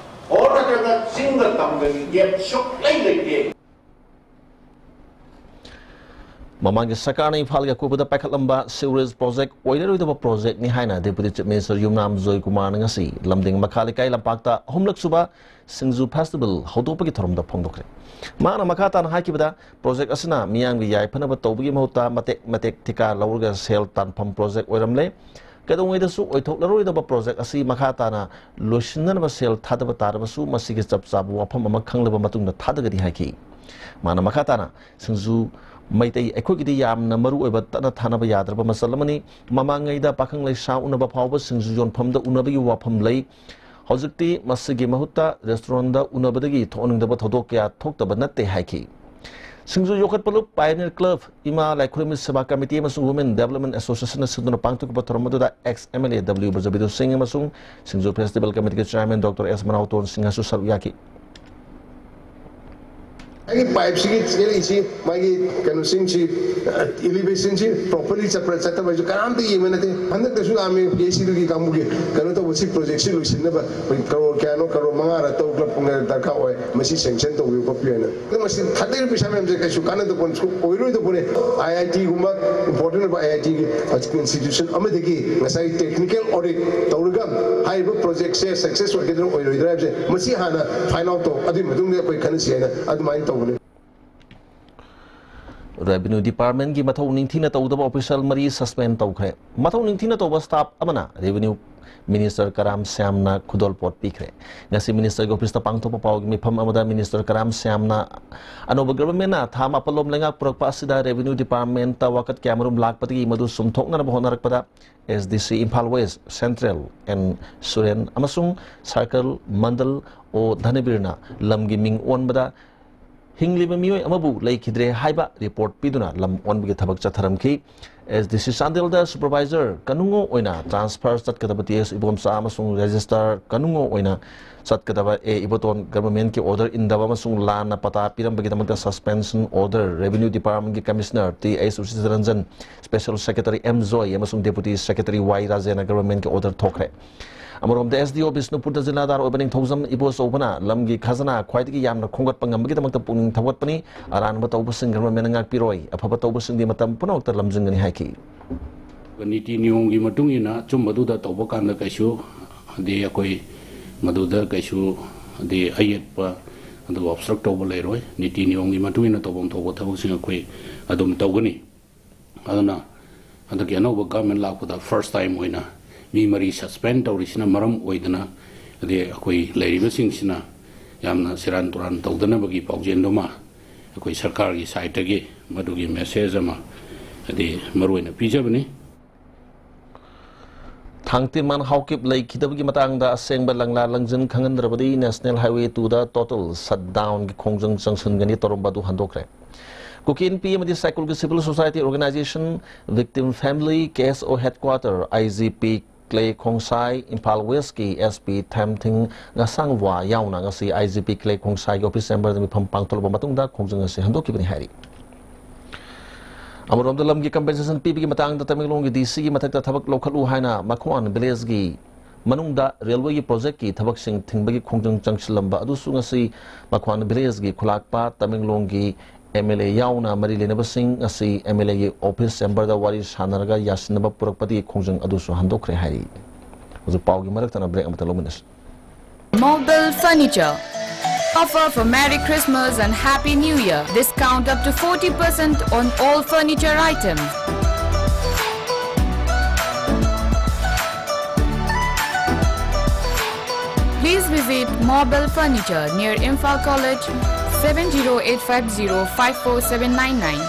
ꯑꯣꯔ ꯅꯠꯇ꯭ꯔꯒ ꯆꯤꯡꯒ ꯇꯝꯒꯒꯤ gap ꯁꯨꯛꯂꯩ ꯂꯩꯇꯦ꯫ ꯃꯃꯥꯡꯒꯤ ꯁꯔꯀꯥꯔꯅ ꯏꯝꯐꯥꯜꯒꯤ ꯑꯀꯣꯏꯕꯗ ꯄꯥꯏꯈꯠꯂꯝꯕ sewerage project ꯑꯣꯏꯔꯔꯣꯏꯗꯕ project ꯅꯤ ꯍꯥꯏꯅ Deputy Chief Minister ꯌꯨꯝꯅꯥꯝ ꯖꯣꯏꯀꯨꯃꯥꯔꯅ ꯉꯁꯤ ꯂꯝꯗꯤꯡ ꯃꯈꯥ ꯂꯩꯀꯥꯏ ꯂꯝꯄꯥꯛꯇ ꯑꯍꯨꯝꯂꯛ ꯁꯨꯕ ꯁꯤꯡꯖꯨ festival ꯍꯧꯗꯣꯛꯄꯒꯤ ꯊꯧꯔꯝꯗ ꯐꯣꯡꯗꯣꯛꯈ꯭ꯔꯦ꯫ ꯃꯍꯥꯛꯅ ꯃꯈꯥ ꯇꯥꯅ ꯍꯥꯏꯈꯤꯕꯗ, project ꯑꯁꯤꯅ ꯃꯤꯌꯥꯝꯒꯤ ꯌꯥꯏꯐꯅꯕ ꯇꯧꯕꯒꯤ ꯃꯍꯨꯠꯇ ꯃꯇꯦꯛ ꯃꯇꯦꯛ ꯊꯤꯀꯥ ꯂꯧꯔꯒ ꯁꯦꯜ ꯇꯥꯟꯐꯝ project ꯑꯣꯏꯔꯝꯂꯦ꯫ ꯀꯩꯗꯧꯉꯩꯗꯁꯨ ꯑꯣꯏꯊꯣꯛꯂꯔꯣꯏꯗꯕ project ꯑꯁꯤ ꯃꯈꯥ ꯇꯥꯅ ꯂꯣꯏꯁꯤꯟꯅꯅꯕ ꯁꯦꯜ ꯊꯥꯗꯕ ꯇꯥꯔꯕꯁꯨ, ꯃꯁꯤꯒꯤ ꯆꯞ ꯆꯥꯕ ꯋꯥꯐꯝ ꯑꯃ ꯈꯪꯂꯕ ꯃꯇꯨꯡꯗ ꯊꯥꯗꯒꯅꯤ ꯍꯥꯏꯈꯤ꯫ ꯃꯥꯅ ꯃꯈꯥ ꯇꯥꯅ, ꯁꯤꯡꯖꯨ ꯃꯩꯇꯩ ꯑꯩꯈꯣꯏꯒꯤꯗꯤ ꯌꯥꯝꯅ ꯃꯔꯨ ꯑꯣꯏꯕ ꯇꯠꯅ ꯊꯥꯅꯕ ꯌꯥꯗ꯭ꯔꯕ ꯃꯆꯜ ꯑꯃꯅꯤ꯫ ꯃꯃꯥꯡꯉꯩꯗ ꯄꯥꯈꯪ ꯂꯩꯁꯥ ꯎꯅꯕ ꯐꯥꯎꯕ ꯁꯤꯡꯖꯨ ꯌꯣꯟꯐꯝꯗ ꯎꯅꯕꯒꯤ ꯋꯥꯐꯝ ꯂꯩ꯫ ꯍꯧꯖꯤꯛꯇꯤ ꯃꯁꯤꯒꯤ ꯃꯍꯨꯠꯇ restaurant ꯗ ꯎꯅꯕꯗꯒꯤ ꯊꯣꯛꯍꯟꯅꯤꯡꯗꯕ ꯊꯧꯗꯣꯛ ꯀꯌꯥ ꯊꯣꯛꯇꯕ ꯅꯠꯇꯦ ꯍꯥꯏꯈꯤ꯫ ꯁꯤꯡꯖꯨ ꯌꯣꯛꯈꯠꯄ ꯂꯨꯞ, Pioneer Club, ꯏꯃꯥ ꯂꯥꯏꯈꯨꯔꯦꯝꯕꯤ ꯁꯦꯕꯥ ꯀꯃꯤꯇꯤ ꯑꯃꯁꯨꯡ Women Development Association ꯅ ꯁꯤꯟꯗꯨꯅ ꯄꯥꯡꯊꯣꯛꯈꯤꯕ ꯊꯧꯔꯝ ꯑꯗꯨꯗ ex M L A W Brajabidhu ꯁꯤꯡ ꯑꯃꯁꯨꯡ ꯁꯤꯡꯖꯨ festival committee ꯒꯤ chairman Doctor S ꯃꯅꯥꯎꯇꯣꯟ ꯁꯤꯡꯍꯁꯨ ꯁꯔꯨꯛ ꯌꯥꯈꯤ꯫ ꯑꯩꯒꯤ ꯄꯥꯏꯞꯁꯤꯒꯤ ꯆꯦꯜꯂꯤꯁꯤ, ꯃꯥꯒꯤ ꯀꯩꯅꯣꯁꯤꯡꯁꯤ, ꯑꯦꯂꯤꯚꯦꯁꯟꯁꯤ ꯄ꯭ꯔꯣꯄꯔꯂꯤ ꯆꯠꯄ꯭ꯔꯥ ꯆꯠꯇꯕ꯭ꯔꯥꯁꯨ ꯀꯅꯥꯝꯇ ꯌꯦꯡꯕ ꯅꯠꯇꯦ꯫ ꯍꯟꯗꯛꯇꯁꯨ ꯂꯥꯛꯑꯝꯃꯤ ꯄꯤ ꯑꯩꯆ ꯁꯤꯗꯨꯒꯤ ꯀꯥꯡꯕꯨꯒꯤ ꯀꯩꯅꯣ ꯇꯧꯕ, ꯁꯤ ꯄ꯭ꯔꯣꯖꯦꯛꯁꯤ ꯂꯣꯏꯁꯤꯟꯅꯕ ꯑꯩꯈꯣꯏ ꯀꯔꯣꯔ ꯀꯌꯥꯅꯣ, ꯀꯔꯣꯔ ꯃꯉꯥꯔ ꯇꯔꯨꯛꯂ ꯗꯔꯀꯥꯔ ꯑꯣꯏ, ꯃꯁꯤ ꯁꯦꯡꯁꯟ ꯇꯧꯕꯤꯌꯨ ꯈꯣꯠꯄꯤꯌꯨ ꯍꯥꯏꯅ꯫ ꯑꯗꯣ ꯃꯁꯤ ꯊꯥꯗꯔꯤꯕ ꯄꯩꯁꯥ ꯃꯌꯥꯝꯁꯦ ꯀꯩꯁꯨ ꯀꯥꯟꯅꯗꯕ ꯄꯣꯠ, ꯑꯣꯏꯔꯣꯏꯗꯕ ꯄꯣꯠꯅꯦ꯫ ꯑꯥꯏ ꯑꯥꯏ ꯇꯤꯒꯨꯝꯕ ꯏꯝꯄꯣꯔꯇꯦꯟ ꯑꯣꯏꯕ ꯑꯥꯏ ꯑꯥꯏ ꯇꯤꯒꯤ ꯏꯟꯁꯇꯤꯇ꯭ꯌꯨꯁꯟ ꯑꯃꯗꯒꯤ ꯉꯁꯥꯏ ꯇꯦꯛꯅꯤꯀꯦꯜ ꯑꯣꯗꯤꯠ ꯇꯧꯔꯒ ꯍꯥꯏꯔꯤꯕ ꯄ꯭ꯔꯣꯖꯦꯛꯁꯦ ꯁꯛꯁꯦꯁ ꯑꯣꯏꯒꯗ꯭ꯔꯥ ꯑꯣꯏꯔꯣꯏꯗ꯭ꯔꯥ ꯍꯥꯏꯕꯁꯦ ꯃꯁꯤ ꯍꯥꯟꯅ ꯐꯥꯏꯟ ꯑꯥꯎꯠ ꯇꯧ, ꯑꯗꯨꯒꯤ ꯃꯇꯨꯡꯗ ꯑꯩꯈꯣꯏ ꯈꯟꯅꯁꯤ ꯍꯥꯏꯅ ꯑꯗꯨꯃꯥꯏꯅ ꯇꯧꯕꯅꯤ꯫ ꯔꯦꯚꯤꯅ꯭ꯌꯨ ꯗꯤꯄꯥꯔꯠꯃꯦꯟꯒꯤ ꯃꯊꯧ ꯅꯤꯡꯊꯤꯅ ꯇꯧꯗꯕ ꯑꯣꯐꯤꯁꯤꯌꯦꯜ ꯃꯔꯤ ꯁꯁꯄꯦꯟ ꯇꯧꯈ꯭ꯔꯦ꯫ ꯃꯊꯧ ꯅꯤꯡꯊꯤꯅ ꯇꯧꯕ ꯁ꯭ꯇꯥꯐ ꯑꯃꯅ ꯔꯦꯚꯤꯅ꯭ꯌꯨ ꯃꯤꯅꯤꯁꯇꯔ ꯀꯔꯥꯝ ꯁ꯭ꯌꯥꯝꯅ ꯈꯨꯗꯣꯜꯄꯣꯠ ꯄꯤꯈ꯭ꯔꯦ꯫ ꯉꯁꯤ ꯃꯤꯅꯤꯁꯇꯔꯒꯤ ꯑꯣꯐꯤꯁꯇ ꯄꯥꯡꯊꯣꯛꯄ ꯄꯥꯎꯒꯤ ꯃꯤꯐꯝ ꯑꯃꯗ ꯃꯤꯅꯤꯁꯇꯔ ꯀꯔꯥꯝ ꯁ꯭ꯌꯥꯝꯅ ꯑꯅꯧꯕ ꯒꯚꯔꯟꯃꯦꯟꯠꯅ ꯊꯥ ꯃꯥꯄꯜꯂꯣꯝ ꯂꯩꯉꯥꯛ ꯄꯨꯔꯛꯄ ꯑꯁꯤꯗ ꯔꯦꯚꯤꯅ꯭ꯌꯨ ꯗꯤꯄꯥꯔꯠꯃꯦꯟꯠꯇ ꯋꯥꯀꯠ ꯀꯌꯥꯃꯔꯨꯝ ꯂꯥꯛꯄꯗꯒꯤ ꯃꯗꯨ ꯁꯨꯝꯊꯣꯛꯅꯅꯕ ꯍꯣꯠꯅꯔꯛꯄꯗ ꯑꯦꯁ ꯗꯤ ꯁꯤ ꯏꯝꯐꯥꯜ ꯋꯦꯁ ꯁꯦꯟꯇ꯭ꯔꯦꯜ ꯑꯦꯟ ꯁꯨꯔꯦꯟ ꯑꯃꯁꯨꯡ ꯁꯥꯔꯀꯜ ꯃꯟꯗꯜ ꯑꯣ ꯙꯅꯕꯤꯔꯅ ꯂꯝꯒꯤ ꯃꯤꯡ ꯑꯣꯟꯕꯗ ꯍꯤꯡꯂꯤꯕ ꯃꯤꯑꯣꯏ ꯑꯃꯕꯨ ꯂꯩꯈꯤꯗ꯭ꯔꯦ ꯍꯥꯏꯕ ꯔꯤꯄꯣꯔꯠ ꯄꯤꯗꯨꯅ ꯂꯝ ꯑꯣꯟꯕꯒꯤ ꯊꯕꯛ ꯆꯠꯊꯔꯝꯈꯤ꯫ ꯑꯦꯁ ꯗꯤ ꯁꯤ ꯆꯥꯟꯗꯦꯜꯗ ꯁꯨꯄꯔꯚꯥꯏꯖꯔ ꯀꯅꯨꯡꯉꯣ ꯑꯣꯏꯅ ꯇ꯭ꯔꯥꯟꯁꯐꯔ ꯆꯠꯀꯗꯕ ꯇꯤ ꯑꯦꯁ ꯏꯕꯣꯝꯆꯥ ꯑꯃꯁꯨꯡ ꯔꯦꯖꯤꯁꯇ꯭ꯔꯥꯔ ꯀꯅꯨꯡꯉꯣ ꯑꯣꯏꯅ ꯆꯠꯀꯗꯕ ꯑꯦ ꯏꯕꯣꯇꯣꯟ ꯒꯚꯔꯟꯃꯦꯟꯠꯀꯤ ꯑꯣꯔꯗꯔ ꯏꯟꯗꯕ ꯑꯃꯁꯨꯡ ꯂꯥꯟꯅ ꯄꯇꯥ ꯄꯤꯔꯝꯕꯒꯤꯗꯃꯛꯇ ꯁꯁꯄꯦꯟꯁꯟ ꯑꯣꯔꯗꯔ ꯔꯦꯚꯤꯅ꯭ꯌꯨ ꯗꯤꯄꯥꯔꯠꯃꯦꯟꯠꯀꯤ commissioner T H Uchitranjan, special secretary M Joy ꯑꯃꯁꯨꯡ ꯗꯦꯄꯨꯇꯤ ꯁꯦꯀ꯭ꯔꯦꯇꯔꯤ ꯋꯥꯏ ꯔꯥꯖꯦꯟꯅ ꯒꯚꯔꯟꯃꯦꯟꯠꯀꯤ ꯑꯣꯔꯗꯔ ꯊꯣꯛꯈ꯭ꯔꯦ꯫ ꯑꯃꯔꯣꯝꯗ ꯑꯦꯁ ꯗꯤ ꯑꯣ ꯕꯤꯁꯅꯨꯄꯨꯔ ꯇꯖꯤꯜꯗꯥꯔ ꯑꯣꯏꯕ ꯅꯤꯡꯊꯧꯖꯝ ꯏꯕꯣꯆꯧꯕꯅ ꯂꯝꯒꯤ ꯈꯖꯅꯥ ꯈ꯭ꯋꯥꯏꯗꯒꯤ ꯌꯥꯝꯅ ꯈꯣꯝꯒꯠꯄ ꯉꯝꯕꯒꯤꯗꯃꯛꯇ ꯄꯨꯛꯅꯤꯡ ꯊꯧꯒꯠꯄꯅꯤ꯫ ꯑꯔꯥꯟꯕ ꯇꯧꯕꯁꯤꯡ ꯒꯚꯔꯟꯃꯦꯟꯠꯅ ꯉꯥꯛꯄꯤꯔꯣꯏ꯫ ꯑꯐꯕ ꯇꯧꯕꯁꯤꯡꯗꯤ ꯃꯇꯝ ꯄꯨꯝꯅꯃꯛꯇ ꯂꯝꯖꯤꯡꯒꯅꯤ ꯍꯥꯏꯈꯤ꯫ ꯅꯤꯇꯤ ꯅꯤꯌꯣꯝꯒꯤ ꯃꯇꯨꯡ ꯏꯟꯅ ꯑꯆꯨꯝꯕꯗꯨꯗ ꯇꯧꯕ ꯀꯥꯟꯗ ꯀꯩꯁꯨ, ꯍꯥꯏꯗꯤ, ꯑꯩꯈꯣꯏ ꯃꯗꯨꯗ ꯀꯩꯁꯨ, ꯍꯥꯏꯗꯤ, ꯑꯌꯦꯠꯄ ꯑꯗꯨꯒ ꯑꯣꯕꯁꯇ꯭ꯔꯛ ꯇꯧꯕ ꯂꯩꯔꯣꯏ꯫ ꯅꯤꯇꯤ ꯅꯤꯌꯣꯝꯒꯤ ꯃꯇꯨꯡ ꯏꯟꯅ ꯇꯧꯐꯝ ꯊꯣꯛꯄ ꯊꯕꯛꯁꯤꯡ ꯑꯩꯈꯣꯏ ꯑꯗꯨꯝ ꯇꯧꯒꯅꯤ꯫ ꯑꯗꯨꯅ ꯍꯟꯗꯛꯀꯤ ꯑꯅꯧꯕ ꯒꯚꯔꯟꯃꯦꯟꯠ ꯂꯥꯛꯄꯗ ꯐꯥꯔꯁ ꯇꯥꯏꯝ ꯑꯣꯏꯅ ꯃꯤ ꯃꯔꯤ ꯁꯁꯄꯦꯟ ꯇꯧꯔꯤꯁꯤꯅ ꯃꯔꯝ ꯑꯣꯏꯗꯅ, ꯑꯗꯩ ꯑꯩꯈꯣꯏ ꯂꯩꯔꯤꯕꯁꯤꯡꯁꯤꯅ ꯌꯥꯝꯅ ꯁꯦꯔꯥꯟ ꯇꯨꯔꯥꯟ ꯇꯧꯗꯅꯕꯒꯤ ꯄꯥꯎꯖꯦꯜꯗꯨꯃ ꯑꯩꯈꯣꯏ ꯁꯔꯀꯥꯔꯒꯤ ꯁꯥꯏꯠꯇꯒꯤ ꯃꯗꯨꯒꯤ ꯃꯦꯁꯦꯖ ꯑꯃ, ꯍꯥꯏꯗꯤ, ꯃꯔꯨꯑꯣꯏꯅ ꯄꯤꯖꯕꯅꯤ꯫ ꯊꯥꯡꯇꯤꯃꯥꯟ ꯍꯥꯎꯀꯤꯞ ꯂꯩꯈꯤꯗꯕꯒꯤ ꯃꯇꯥꯡꯗ ꯑꯁꯦꯡꯕ ꯂꯪꯂꯥ ꯂꯪꯖꯤꯟ ꯈꯪꯍꯟꯗ꯭ꯔꯕꯗꯤ ꯅꯦꯁꯅꯦꯜ ꯍꯥꯏꯋꯦ ꯇꯨꯗ ꯇꯣꯇꯦꯜ ꯁꯠꯗꯥꯎꯟꯒꯤ ꯈꯣꯡꯖꯪ ꯆꯪꯁꯤꯟꯒꯅꯤ ꯇꯧꯔꯝꯕ ꯑꯗꯨ ꯍꯟꯗꯣꯛꯈ꯭ꯔꯦ꯫ ꯀꯨꯀꯤ ꯏꯟꯄꯤ ꯑꯃꯗꯤ ꯁꯥꯏꯀꯨꯜꯒꯤ civil society organisation, victim family, K S O headquarter, I G P, Kle Khongsai, Imphal ꯋꯦꯁꯀꯤ ꯑꯦꯁ ꯄꯤ ꯊꯦꯝꯊꯤꯡ ꯉꯁꯥꯡꯋꯥ ꯌꯥꯎꯅ ꯉꯁꯤ ꯑꯥꯏ ꯖꯤ ꯄꯤ ꯀ꯭ꯂꯦ ꯈꯣꯡꯁꯥꯏꯒꯤ ꯑꯣꯐꯤꯁ ꯆꯦꯝꯕꯔꯗ ꯃꯤꯐꯝ ꯄꯥꯡꯊꯣꯛꯂꯕ ꯃꯇꯨꯡꯗ ꯈꯣꯡꯖꯪ ꯑꯁꯤ ꯍꯟꯗꯣꯛꯈꯤꯕꯅꯤ ꯍꯥꯏꯔꯤ꯫ ꯑꯃꯔꯣꯝꯗ ꯂꯝꯒꯤ ꯀꯝꯄꯦꯟꯁꯦꯁꯟ ꯄꯤꯕꯒꯤ ꯃꯇꯥꯡꯗ ꯇꯃꯦꯡꯂꯣꯡꯒꯤ ꯗꯤ ꯁꯤꯒꯤ ꯃꯊꯛꯇ ꯊꯕꯛ ꯂꯧꯈꯠꯂꯨ ꯍꯥꯏꯅ ꯃꯈꯣꯟ ꯚꯤꯂꯦꯖꯀꯤ ꯃꯅꯨꯡꯗ ꯔꯦꯜꯋꯦꯒꯤ ꯄ꯭ꯔꯣꯖꯦꯛꯀꯤ ꯊꯕꯛꯁꯤꯡ ꯊꯤꯡꯕꯒꯤ ꯈꯣꯡꯖꯪ ꯆꯪꯁꯤꯜꯂꯝꯕ ꯑꯗꯨꯁꯨ ꯉꯁꯤ ꯃꯈꯣꯟ ꯚꯤꯂꯦꯖꯀꯤ ꯈꯨꯂꯥꯛꯄ ꯇꯃꯦꯡꯂꯣꯡꯒꯤ ꯑꯦꯝ ꯑꯦꯜ ꯑꯦ ꯌꯥꯎꯅ ꯃꯔꯤ ꯂꯩꯅꯕꯁꯤꯡ ꯉꯁꯤ ꯑꯦꯝ ꯑꯦꯜ ꯑꯦꯒꯤ ꯑꯣꯐꯤꯁ ꯆꯦꯝꯕꯔꯗ ꯋꯥꯔꯤ ꯁꯥꯟꯅꯔꯒ ꯌꯥꯁꯤꯟꯅꯕ ꯄꯨꯔꯛꯄꯗꯒꯤ ꯈꯣꯡꯖꯪ ꯑꯗꯨꯁꯨ ꯍꯟꯗꯣꯛꯈ꯭ꯔꯦ ꯍꯥꯏꯔꯤ꯫ ꯍꯧꯖꯤꯛ ꯄꯥꯎꯒꯤ ꯃꯔꯛꯇꯅ ꯕ꯭ꯔꯦꯛ ꯑꯃꯇ ꯂꯧꯃꯤꯟꯅꯁꯤ꯫ Mobile Furniture. Offer for Merry Christmas and Happy New Year. Discount up to forty percent on all furniture items. Please visit Mobile Furniture near Imphal College, seven zero eight five zero five four seven nine nine.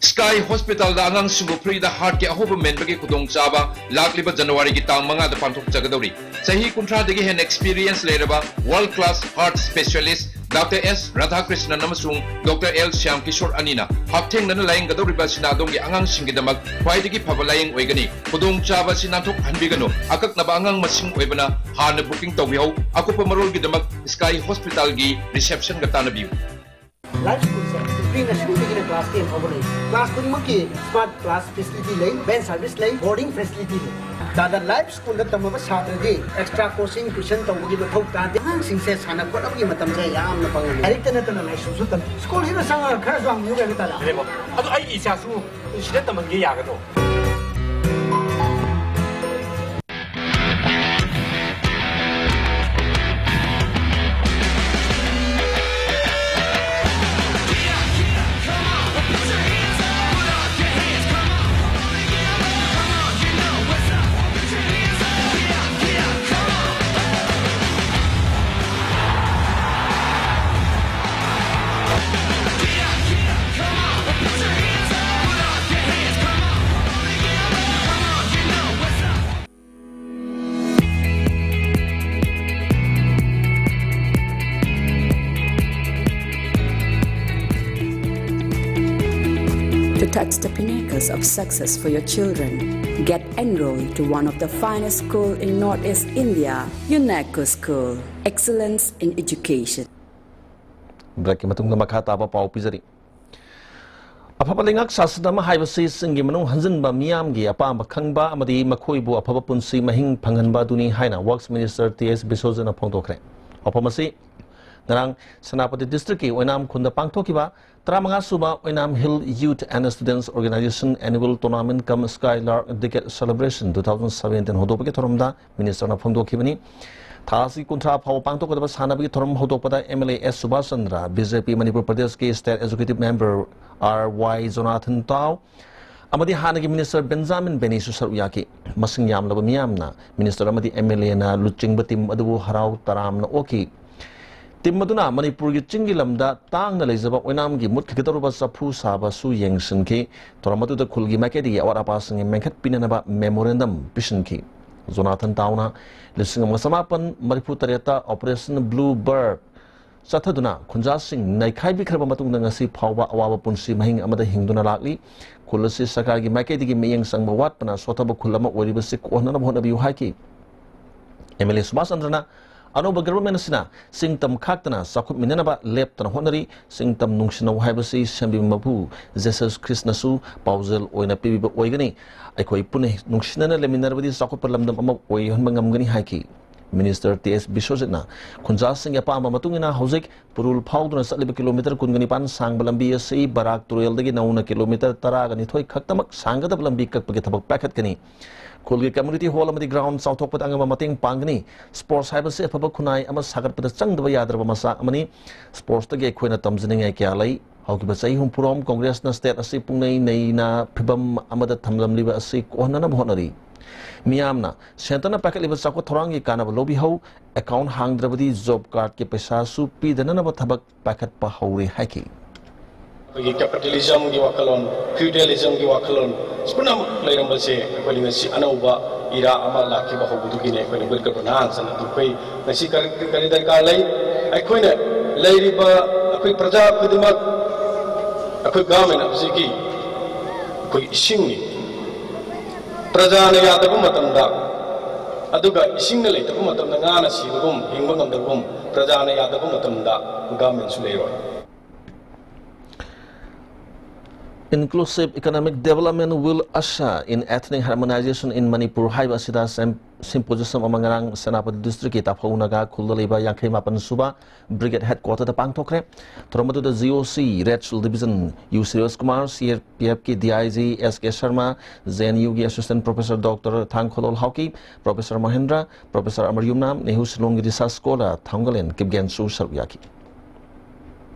Sky Hospitalꯗ ꯑꯉꯥꯡꯁꯤꯡꯕꯨ freeꯗ heartꯀꯤ ꯑꯍꯣꯕ ꯃꯦꯟꯕꯒꯤ ꯈꯨꯗꯣꯡꯆꯥꯕ ꯂꯥꯛꯂꯤꯕ Januaryꯒꯤ ꯇꯥꯡ ꯃꯉꯥꯗ ꯄꯥꯡꯊꯣꯛꯆꯒꯗꯧꯔꯤ꯫ ꯆꯍꯤ ꯀꯨꯟꯊ꯭ꯔꯥꯗꯒꯤ ꯍꯦꯟꯅ experience ꯂꯩꯔꯕ world class heart specialist Doctor S Radhakrishnan ꯑꯃꯁꯨꯡ Doctor L Shyam Kishore ꯑꯅꯤꯅ ꯍꯛꯊꯦꯡꯅꯅ ꯂꯥꯌꯦꯡꯒꯗꯧꯔꯤꯕ ꯑꯁꯤꯅ ꯑꯗꯣꯝꯒꯤ ꯑꯉꯥꯡꯁꯤꯡꯒꯤꯗꯃꯛ ꯈ꯭ꯋꯥꯏꯗꯒꯤ ꯐꯕ ꯂꯥꯌꯦꯡ ꯑꯣꯏꯒꯅꯤ꯫ ꯈꯨꯗꯣꯡꯆꯥꯕ ꯑꯁꯤ ꯅꯥꯟꯊꯣꯛꯍꯟꯕꯤꯒꯅꯨ꯫ ꯑꯀꯛꯅꯕ ꯑꯉꯥꯡ ꯃꯁꯤꯡ ꯑꯣꯏꯕꯅ ꯍꯥꯟꯅ booking ꯇꯧꯕꯤꯍꯧ꯫ ꯑꯀꯨꯞꯄ ꯃꯔꯣꯜꯒꯤꯗꯃꯛ Sky Hospitalꯒꯤ receptionꯒ ꯇꯥꯟꯅꯕꯤꯌꯨ꯫ Life Schoolꯁꯦ pre nurseryꯗꯒꯤꯅ class ten ꯐꯥꯎꯕ ꯂꯩ꯫ Class ꯈꯨꯗꯤꯡꯃꯛꯀꯤ smart class facility ꯂꯩ, van service ꯂꯩ, boarding facility ꯂꯩ꯫ ꯇꯥꯗ Life Schoolꯗ ꯇꯝꯃꯕ ꯁꯥꯇ꯭ꯔꯗꯤ extra coaching tuition ꯇꯧꯕꯒꯤ ꯃꯊꯧ ꯇꯥꯗꯦ꯫ ꯑꯉꯥꯡꯁꯤꯡꯁꯦ ꯁꯥꯟꯅ ꯈꯣꯠꯅꯕꯒꯤ ꯃꯇꯝꯁꯦ ꯌꯥꯝꯅ ꯐꯪꯍꯜꯂꯤ꯫ ꯂꯥꯏꯔꯤꯛꯇ ꯅꯠꯇꯅ ꯂꯥꯏꯁꯨꯁꯨ ꯇꯝꯃꯤ꯫ Schoolꯁꯤꯗ ꯆꯪꯉꯒ ꯈꯔꯁꯨ ꯍꯪꯕꯤꯌꯨ ꯀꯩꯅꯣ ꯇꯥꯗ꯫ ꯑꯗꯨꯅꯦꯕ꯫ ꯑꯗꯣ ꯑꯩꯒꯤ ꯏꯆꯥꯁꯨ ꯁꯤꯗ ꯇꯝꯍꯟꯒꯦ ꯌꯥꯒꯗ꯭ꯔꯣ? to touch the pinnacles of success for your children. Get enrolled to one of the finest school in Northeast India, UNECO School. Excellence in education. ꯕ꯭ꯔꯦꯛꯀꯤ ꯃꯇꯨꯡꯗ ꯃꯈꯥ ꯇꯥꯕ ꯄꯥꯎ ꯄꯤꯖꯔꯤ꯫ ꯑꯐꯕ ꯂꯩꯉꯥꯛ ꯁꯥꯁꯟ ꯑꯃ ꯍꯥꯏꯕꯁꯤ ꯆꯤꯡꯒꯤ ꯃꯅꯨꯡ ꯍꯟꯖꯤꯟꯕ ꯃꯤꯌꯥꯝꯒꯤ ꯑꯄꯥꯝꯕ ꯈꯪꯕ ꯑꯃꯗꯤ ꯃꯈꯣꯏꯕꯨ ꯑꯐꯕ ꯄꯨꯟꯁꯤ ꯃꯍꯤꯡ ꯐꯪꯍꯟꯕ ꯑꯗꯨꯅꯤ ꯍꯥꯏꯅ Works Minister ꯇꯤ ꯑꯦꯁ ꯕꯤꯁ꯭ꯋꯖꯤꯠꯅ ꯐꯣꯡꯗꯣꯛꯈ꯭ꯔꯦ꯫ ꯋꯥꯐꯝ ꯑꯁꯤ ꯉꯔꯥꯡ ꯁꯦꯅꯥꯄꯇꯤ ꯗꯤꯁꯇ꯭ꯔꯤꯛꯀꯤ ꯑꯣꯏꯅꯥꯝ ꯈꯨꯟꯗ ꯄꯥꯡꯊꯣꯛꯈꯤꯕ ꯇꯔꯥꯃꯉꯥ ꯁꯨꯕ ꯑꯣꯏꯅꯥꯝ hill youth and students organisation annual tournament cum skylark decade celebration two thousand seventeen ꯍꯧꯗꯣꯛꯄꯒꯤ ꯊꯧꯔꯝꯗ ꯃꯤꯅꯤꯁꯇꯔꯅ ꯐꯣꯡꯗꯣꯛꯈꯤꯕꯅꯤ꯫ ꯊꯥ ꯑꯁꯤ ꯀꯨꯟꯊ꯭ꯔꯥ ꯐꯥꯎꯕ ꯄꯥꯡꯊꯣꯛꯀꯗꯕ ꯁꯥꯟꯅꯕꯒꯤ ꯊꯧꯔꯝ ꯍꯧꯗꯣꯛꯄꯗ ꯑꯦꯝ ꯑꯦꯜ ꯑꯦ ꯑꯦꯁ ꯁꯨꯕꯥꯁ Chandra, B J P Manipur ꯄ꯭ꯔꯗꯦꯁꯀꯤ state executive member R Y Jonathan Tao ꯑꯃꯗꯤ ꯍꯥꯟꯅꯒꯤ ꯃꯤꯅꯤꯁꯇꯔ ꯕꯦꯟꯖꯥꯃꯤꯟ ꯕꯦꯅꯤꯁꯨ ꯁꯔꯨꯛ ꯌꯥꯈꯤ꯫ ꯃꯁꯤꯡ ꯌꯥꯝꯂꯕ ꯃꯤꯌꯥꯝꯅ ꯃꯤꯅꯤꯁꯇꯔ ꯑꯃꯗꯤ ꯑꯦꯝ ꯑꯦꯜ ꯑꯦꯅ ꯂꯨꯆꯤꯡꯕ ꯇꯤꯝ ꯑꯗꯨꯕꯨ ꯍꯔꯥꯎ ꯇꯔꯥꯝꯅ ꯑꯣꯛꯈꯤ꯫ ꯇꯤꯝ ꯑꯗꯨꯅ ꯃꯅꯤꯄꯨꯔꯒꯤ ꯆꯤꯡꯒꯤ ꯂꯝꯗ ꯇꯥꯡꯅ ꯂꯩꯖꯕ ꯑꯣꯏꯅꯥꯝꯒꯤ ꯃꯨꯠꯈꯤꯒꯗꯧꯔꯕ ꯆꯐꯨ ꯁꯥꯕꯁꯨ ꯌꯦꯡꯁꯤꯟꯈꯤ꯫ ꯊꯧꯔꯝ ꯑꯗꯨꯗ ꯈꯨꯜꯒꯤ ꯃꯥꯏꯀꯩꯗꯒꯤ ꯑꯋꯥꯠ ꯑꯄꯥꯁꯤꯡ ꯃꯦꯟꯈꯠꯄꯤꯅꯅꯕ ꯃꯦꯃꯣꯔꯦꯟꯗꯝ ꯄꯤꯁꯤꯟꯈꯤ꯫ ꯖꯣꯅꯥꯊꯟ ꯇꯥꯎꯅ ꯂꯤꯁꯤꯡ ꯑꯃꯒ ꯆꯃꯥꯄꯟ ꯃꯔꯤꯐꯨ ꯇꯔꯦꯠꯇ ꯑꯣꯄꯔꯦꯁꯟ ꯕ꯭ꯂꯨ ꯕꯥꯔꯗ ꯆꯠꯊꯗꯨꯅ ꯈꯨꯟꯖꯥꯁꯤꯡ ꯅꯩꯈꯥꯏꯕꯤꯈ꯭ꯔꯕ ꯃꯇꯨꯡꯗ ꯉꯁꯤ ꯐꯥꯎꯕ ꯑꯋꯥꯕ ꯄꯨꯟꯁꯤ ꯃꯍꯤꯡ ꯑꯃꯗ ꯍꯤꯡꯗꯨꯅ ꯂꯥꯛꯂꯤ꯫ ꯈꯨꯜ ꯑꯁꯤ ꯁꯔꯀꯥꯔꯒꯤ ꯃꯥꯏꯀꯩꯗꯒꯤ ꯃꯤꯠꯌꯦꯡ ꯆꯪꯕ ꯋꯥꯠꯄꯅ ꯁꯣꯠꯊꯕ ꯈꯨꯜ ꯑꯃ ꯑꯣꯏꯔꯤꯕꯁꯤ ꯀꯣꯛꯍꯟꯅꯅꯕ ꯍꯣꯠꯅꯕꯤꯌꯨ ꯍꯥꯏꯈꯤ꯫ ꯑꯦꯝ ꯑꯦꯜ ꯑꯦ ꯁꯨꯕꯥꯁ ꯆꯟꯗ꯭ꯔꯅ ꯑꯅꯧꯕ ꯒꯚꯔꯟꯃꯦꯟꯠ ꯑꯁꯤꯅ ꯆꯤꯡ ꯇꯝ ꯈꯥꯛꯇꯅ ꯆꯥꯎꯈꯠꯃꯤꯟꯅꯅꯕ ꯂꯦꯞꯇꯅ ꯍꯣꯠꯅꯔꯤ꯫ ꯆꯤꯡ ꯇꯝ ꯅꯨꯡꯁꯤꯅꯧ ꯍꯥꯏꯕꯁꯤ ꯁꯦꯝꯕꯤꯕ ꯃꯄꯨ ꯖꯤꯁꯁ ꯈ꯭ꯔꯤꯁꯅꯁꯨ ꯄꯥꯎꯖꯦꯜ ꯑꯣꯏꯅ ꯄꯤꯕꯤꯕ ꯑꯣꯏꯒꯅꯤ꯫ ꯑꯩꯈꯣꯏ ꯄꯨꯟꯅ ꯅꯨꯡꯁꯤꯅꯅ ꯂꯩꯃꯤꯟꯅꯔꯕꯗꯤ ꯆꯥꯎꯈꯠꯄ ꯂꯝꯗꯝ ꯑꯃ ꯑꯣꯏꯍꯟꯕ ꯉꯝꯒꯅꯤ ꯍꯥꯏꯈꯤ꯫ ꯃꯤꯅꯤꯁꯇꯔ ꯇꯤ ꯑꯦꯁ ꯕꯤꯁ꯭ꯋꯖꯤꯠꯅ ꯈꯨꯟꯖꯥꯁꯤꯡꯒꯤ ꯑꯄꯥꯝꯕ ꯃꯇꯨꯡ ꯏꯟꯅ ꯍꯧꯖꯤꯛ ꯄꯨꯔꯨꯜ ꯐꯥꯎꯗꯨꯅ ꯆꯠꯂꯤꯕ ꯀꯤꯂꯣꯃꯤꯇꯔ ꯀꯨꯟꯒ ꯅꯤꯄꯥꯟ ꯁꯥꯡꯕ ꯂꯝꯕꯤ ꯑꯁꯤ ꯕꯔꯥꯛ ꯇꯨꯔꯦꯜꯗꯒꯤ ꯅꯧꯅ ꯀꯤꯂꯣꯃꯤꯇꯔ ꯇꯔꯥꯒ ꯅꯤꯊꯣꯏ ꯈꯛꯇꯃꯛ ꯁꯥꯡꯒꯗꯕ ꯂꯝꯕꯤ ꯀꯛꯄꯒꯤ ꯊꯕꯛ ꯄꯥꯏꯈꯠꯀꯅꯤ꯫ ꯈꯨꯜꯒꯤ ꯀꯝꯃ꯭ꯌꯨꯅꯤꯇꯤ ꯍꯣꯜ ꯑꯃꯗꯤ ꯒ꯭ꯔꯥꯎꯟ ꯆꯥꯎꯊꯣꯛꯄꯗ ꯑꯉꯝꯕ ꯃꯇꯦꯡ ꯄꯥꯡꯒꯅꯤ꯫ ꯁ꯭ꯄꯣꯔꯠꯁ ꯍꯥꯏꯕꯁꯤ ꯑꯐꯕ ꯈꯨꯟꯅꯥꯏ ꯑꯃ ꯁꯥꯒꯠꯄꯗ ꯆꯪꯗꯕ ꯌꯥꯗ꯭ꯔꯕ ꯃꯆꯥꯛ ꯑꯃꯅꯤ꯫ ꯁ꯭ꯄꯣꯔꯠꯁꯇꯒꯤ ꯑꯩꯈꯣꯏꯅ ꯇꯝꯖꯅꯤꯡꯉꯥꯏ ꯀꯌꯥ ꯂꯩ꯫ ꯍꯧꯈꯤꯕ ꯆꯍꯤ ꯍꯨꯝꯐꯨꯔꯣꯝ ꯀꯣꯡꯒ꯭ꯔꯦꯁꯅ ꯁ꯭ꯇꯦꯠ ꯑꯁꯤ ꯄꯨꯡꯅꯩ ꯅꯩꯅ ꯐꯤꯚꯝ ꯑꯃꯗ ꯊꯝꯂꯝꯂꯤꯕ ꯑꯁꯤ ꯀꯣꯛꯍꯟꯅꯅꯕ ꯍꯣꯠꯅꯔꯤ꯫ ꯃꯤꯌꯥꯝꯅ ꯁꯦꯟꯇꯔꯅ ꯄꯥꯏꯈꯠꯂꯤꯕ ꯆꯥꯎꯈꯠ ꯊꯧꯔꯥꯡꯒꯤ ꯀꯥꯟꯅꯕ ꯂꯧꯕꯤꯍꯧ꯫ ꯑꯦꯀꯥꯎꯟꯠ ꯍꯥꯡꯗ꯭ꯔꯕꯗꯤ ꯖꯣꯕ ꯀꯥꯔꯗꯀꯤ ꯄꯩꯁꯥꯁꯨ ꯄꯤꯗꯅꯅꯕ ꯊꯕꯛ ꯄꯥꯏꯈꯠꯄ ꯍꯧꯔꯦ ꯍꯥꯏꯈꯤ꯫ ꯑꯩꯈꯣꯏꯒꯤ ꯀꯦꯄꯤꯇꯦꯂꯤꯖꯝꯒꯤ ꯋꯥꯈꯜꯂꯣꯟ, ꯐ꯭ꯌꯨꯗꯦꯂꯤꯖꯝꯒꯤ ꯋꯥꯈꯜꯂꯣꯟ ꯄꯨꯝꯅꯃꯛ ꯂꯩꯔꯝꯕꯁꯦ ꯑꯩꯈꯣꯏꯅ ꯉꯁꯤ ꯑꯅꯧꯕ ꯏꯔꯥ ꯑꯃ ꯂꯥꯛꯈꯤꯕ ꯍꯧꯕꯗꯨꯒꯤꯅꯦ꯫ ꯑꯩꯈꯣꯏꯅ ꯋꯤꯜ ꯀꯔꯕꯅꯥꯟꯁ ꯑꯗꯨ ꯑꯩꯈꯣꯏ ꯉꯁꯤ ꯀꯔꯤ ꯀꯔꯤ ꯗꯔꯀꯥꯔ ꯂꯩ? ꯑꯩꯈꯣꯏꯅ ꯂꯩꯔꯤꯕ ꯑꯩꯈꯣꯏ ꯄ꯭ꯔꯖꯥ ꯈꯨꯗꯤꯡꯃꯛ ꯑꯩꯈꯣꯏ ꯒꯚꯔꯟꯃꯦꯟꯠ ꯍꯧꯖꯤꯛꯀꯤ ꯑꯩꯈꯣꯏ ꯏꯁꯤꯡꯅꯤ꯫ ꯄ꯭ꯔꯖꯥꯅ ꯌꯥꯗꯕ ꯃꯇꯝꯗ, ꯑꯗꯨꯒ ꯏꯁꯤꯡꯅ ꯂꯩꯇꯕ ꯃꯇꯝꯗ ꯉꯥꯅ ꯁꯤꯕꯒꯨꯝ, ꯍꯤꯡꯕ ꯉꯝꯗꯕꯒꯨꯝ, ꯄ꯭ꯔꯖꯥꯅ ꯌꯥꯗꯕ ꯃꯇꯝꯗ ꯒꯚꯔꯟꯃꯦꯟꯠꯁꯨ ꯂꯩꯔꯣꯏ꯫ Inclusive economic development will usher in ethnic harmonization in Manipur ꯍꯥꯏꯕ ꯑꯁꯤꯗ ꯁꯦꯝ-, symposium ꯑꯃ ꯉꯔꯥꯡ ꯁꯦꯅꯥꯄꯇꯤ district ꯀꯤ ꯇꯥꯐꯧ ꯅꯥꯒꯥ ꯈꯨꯜꯗ ꯂꯩꯕ ꯌꯥꯡꯈꯩ ꯃꯥꯄꯟ ꯁꯨꯕ Brigade Headquarter ꯗ ꯄꯥꯡꯊꯣꯛꯈ꯭ꯔꯦ꯫ ꯊꯧꯔꯝ ꯑꯗꯨꯗ G O C Red Shield Division U Suresh Kumar, C R P F ꯀꯤ D I G S K Sharma, J N U ꯒꯤ Assistant Professor Doctor ꯊꯥꯡꯈꯣꯂꯣꯜ ꯍꯥꯎꯀꯤ, Professor Mahendra, Professor ꯑꯃꯔ ꯌꯨꯝꯅꯥꯝ, ꯅꯦꯍꯨ ꯁꯤꯂꯣꯡꯒꯤ research scholar ꯊꯥꯡꯒꯂꯦꯟ ꯀꯤꯞꯒꯦꯟꯁꯨ ꯁꯔꯨꯛ ꯌꯥꯈꯤ꯫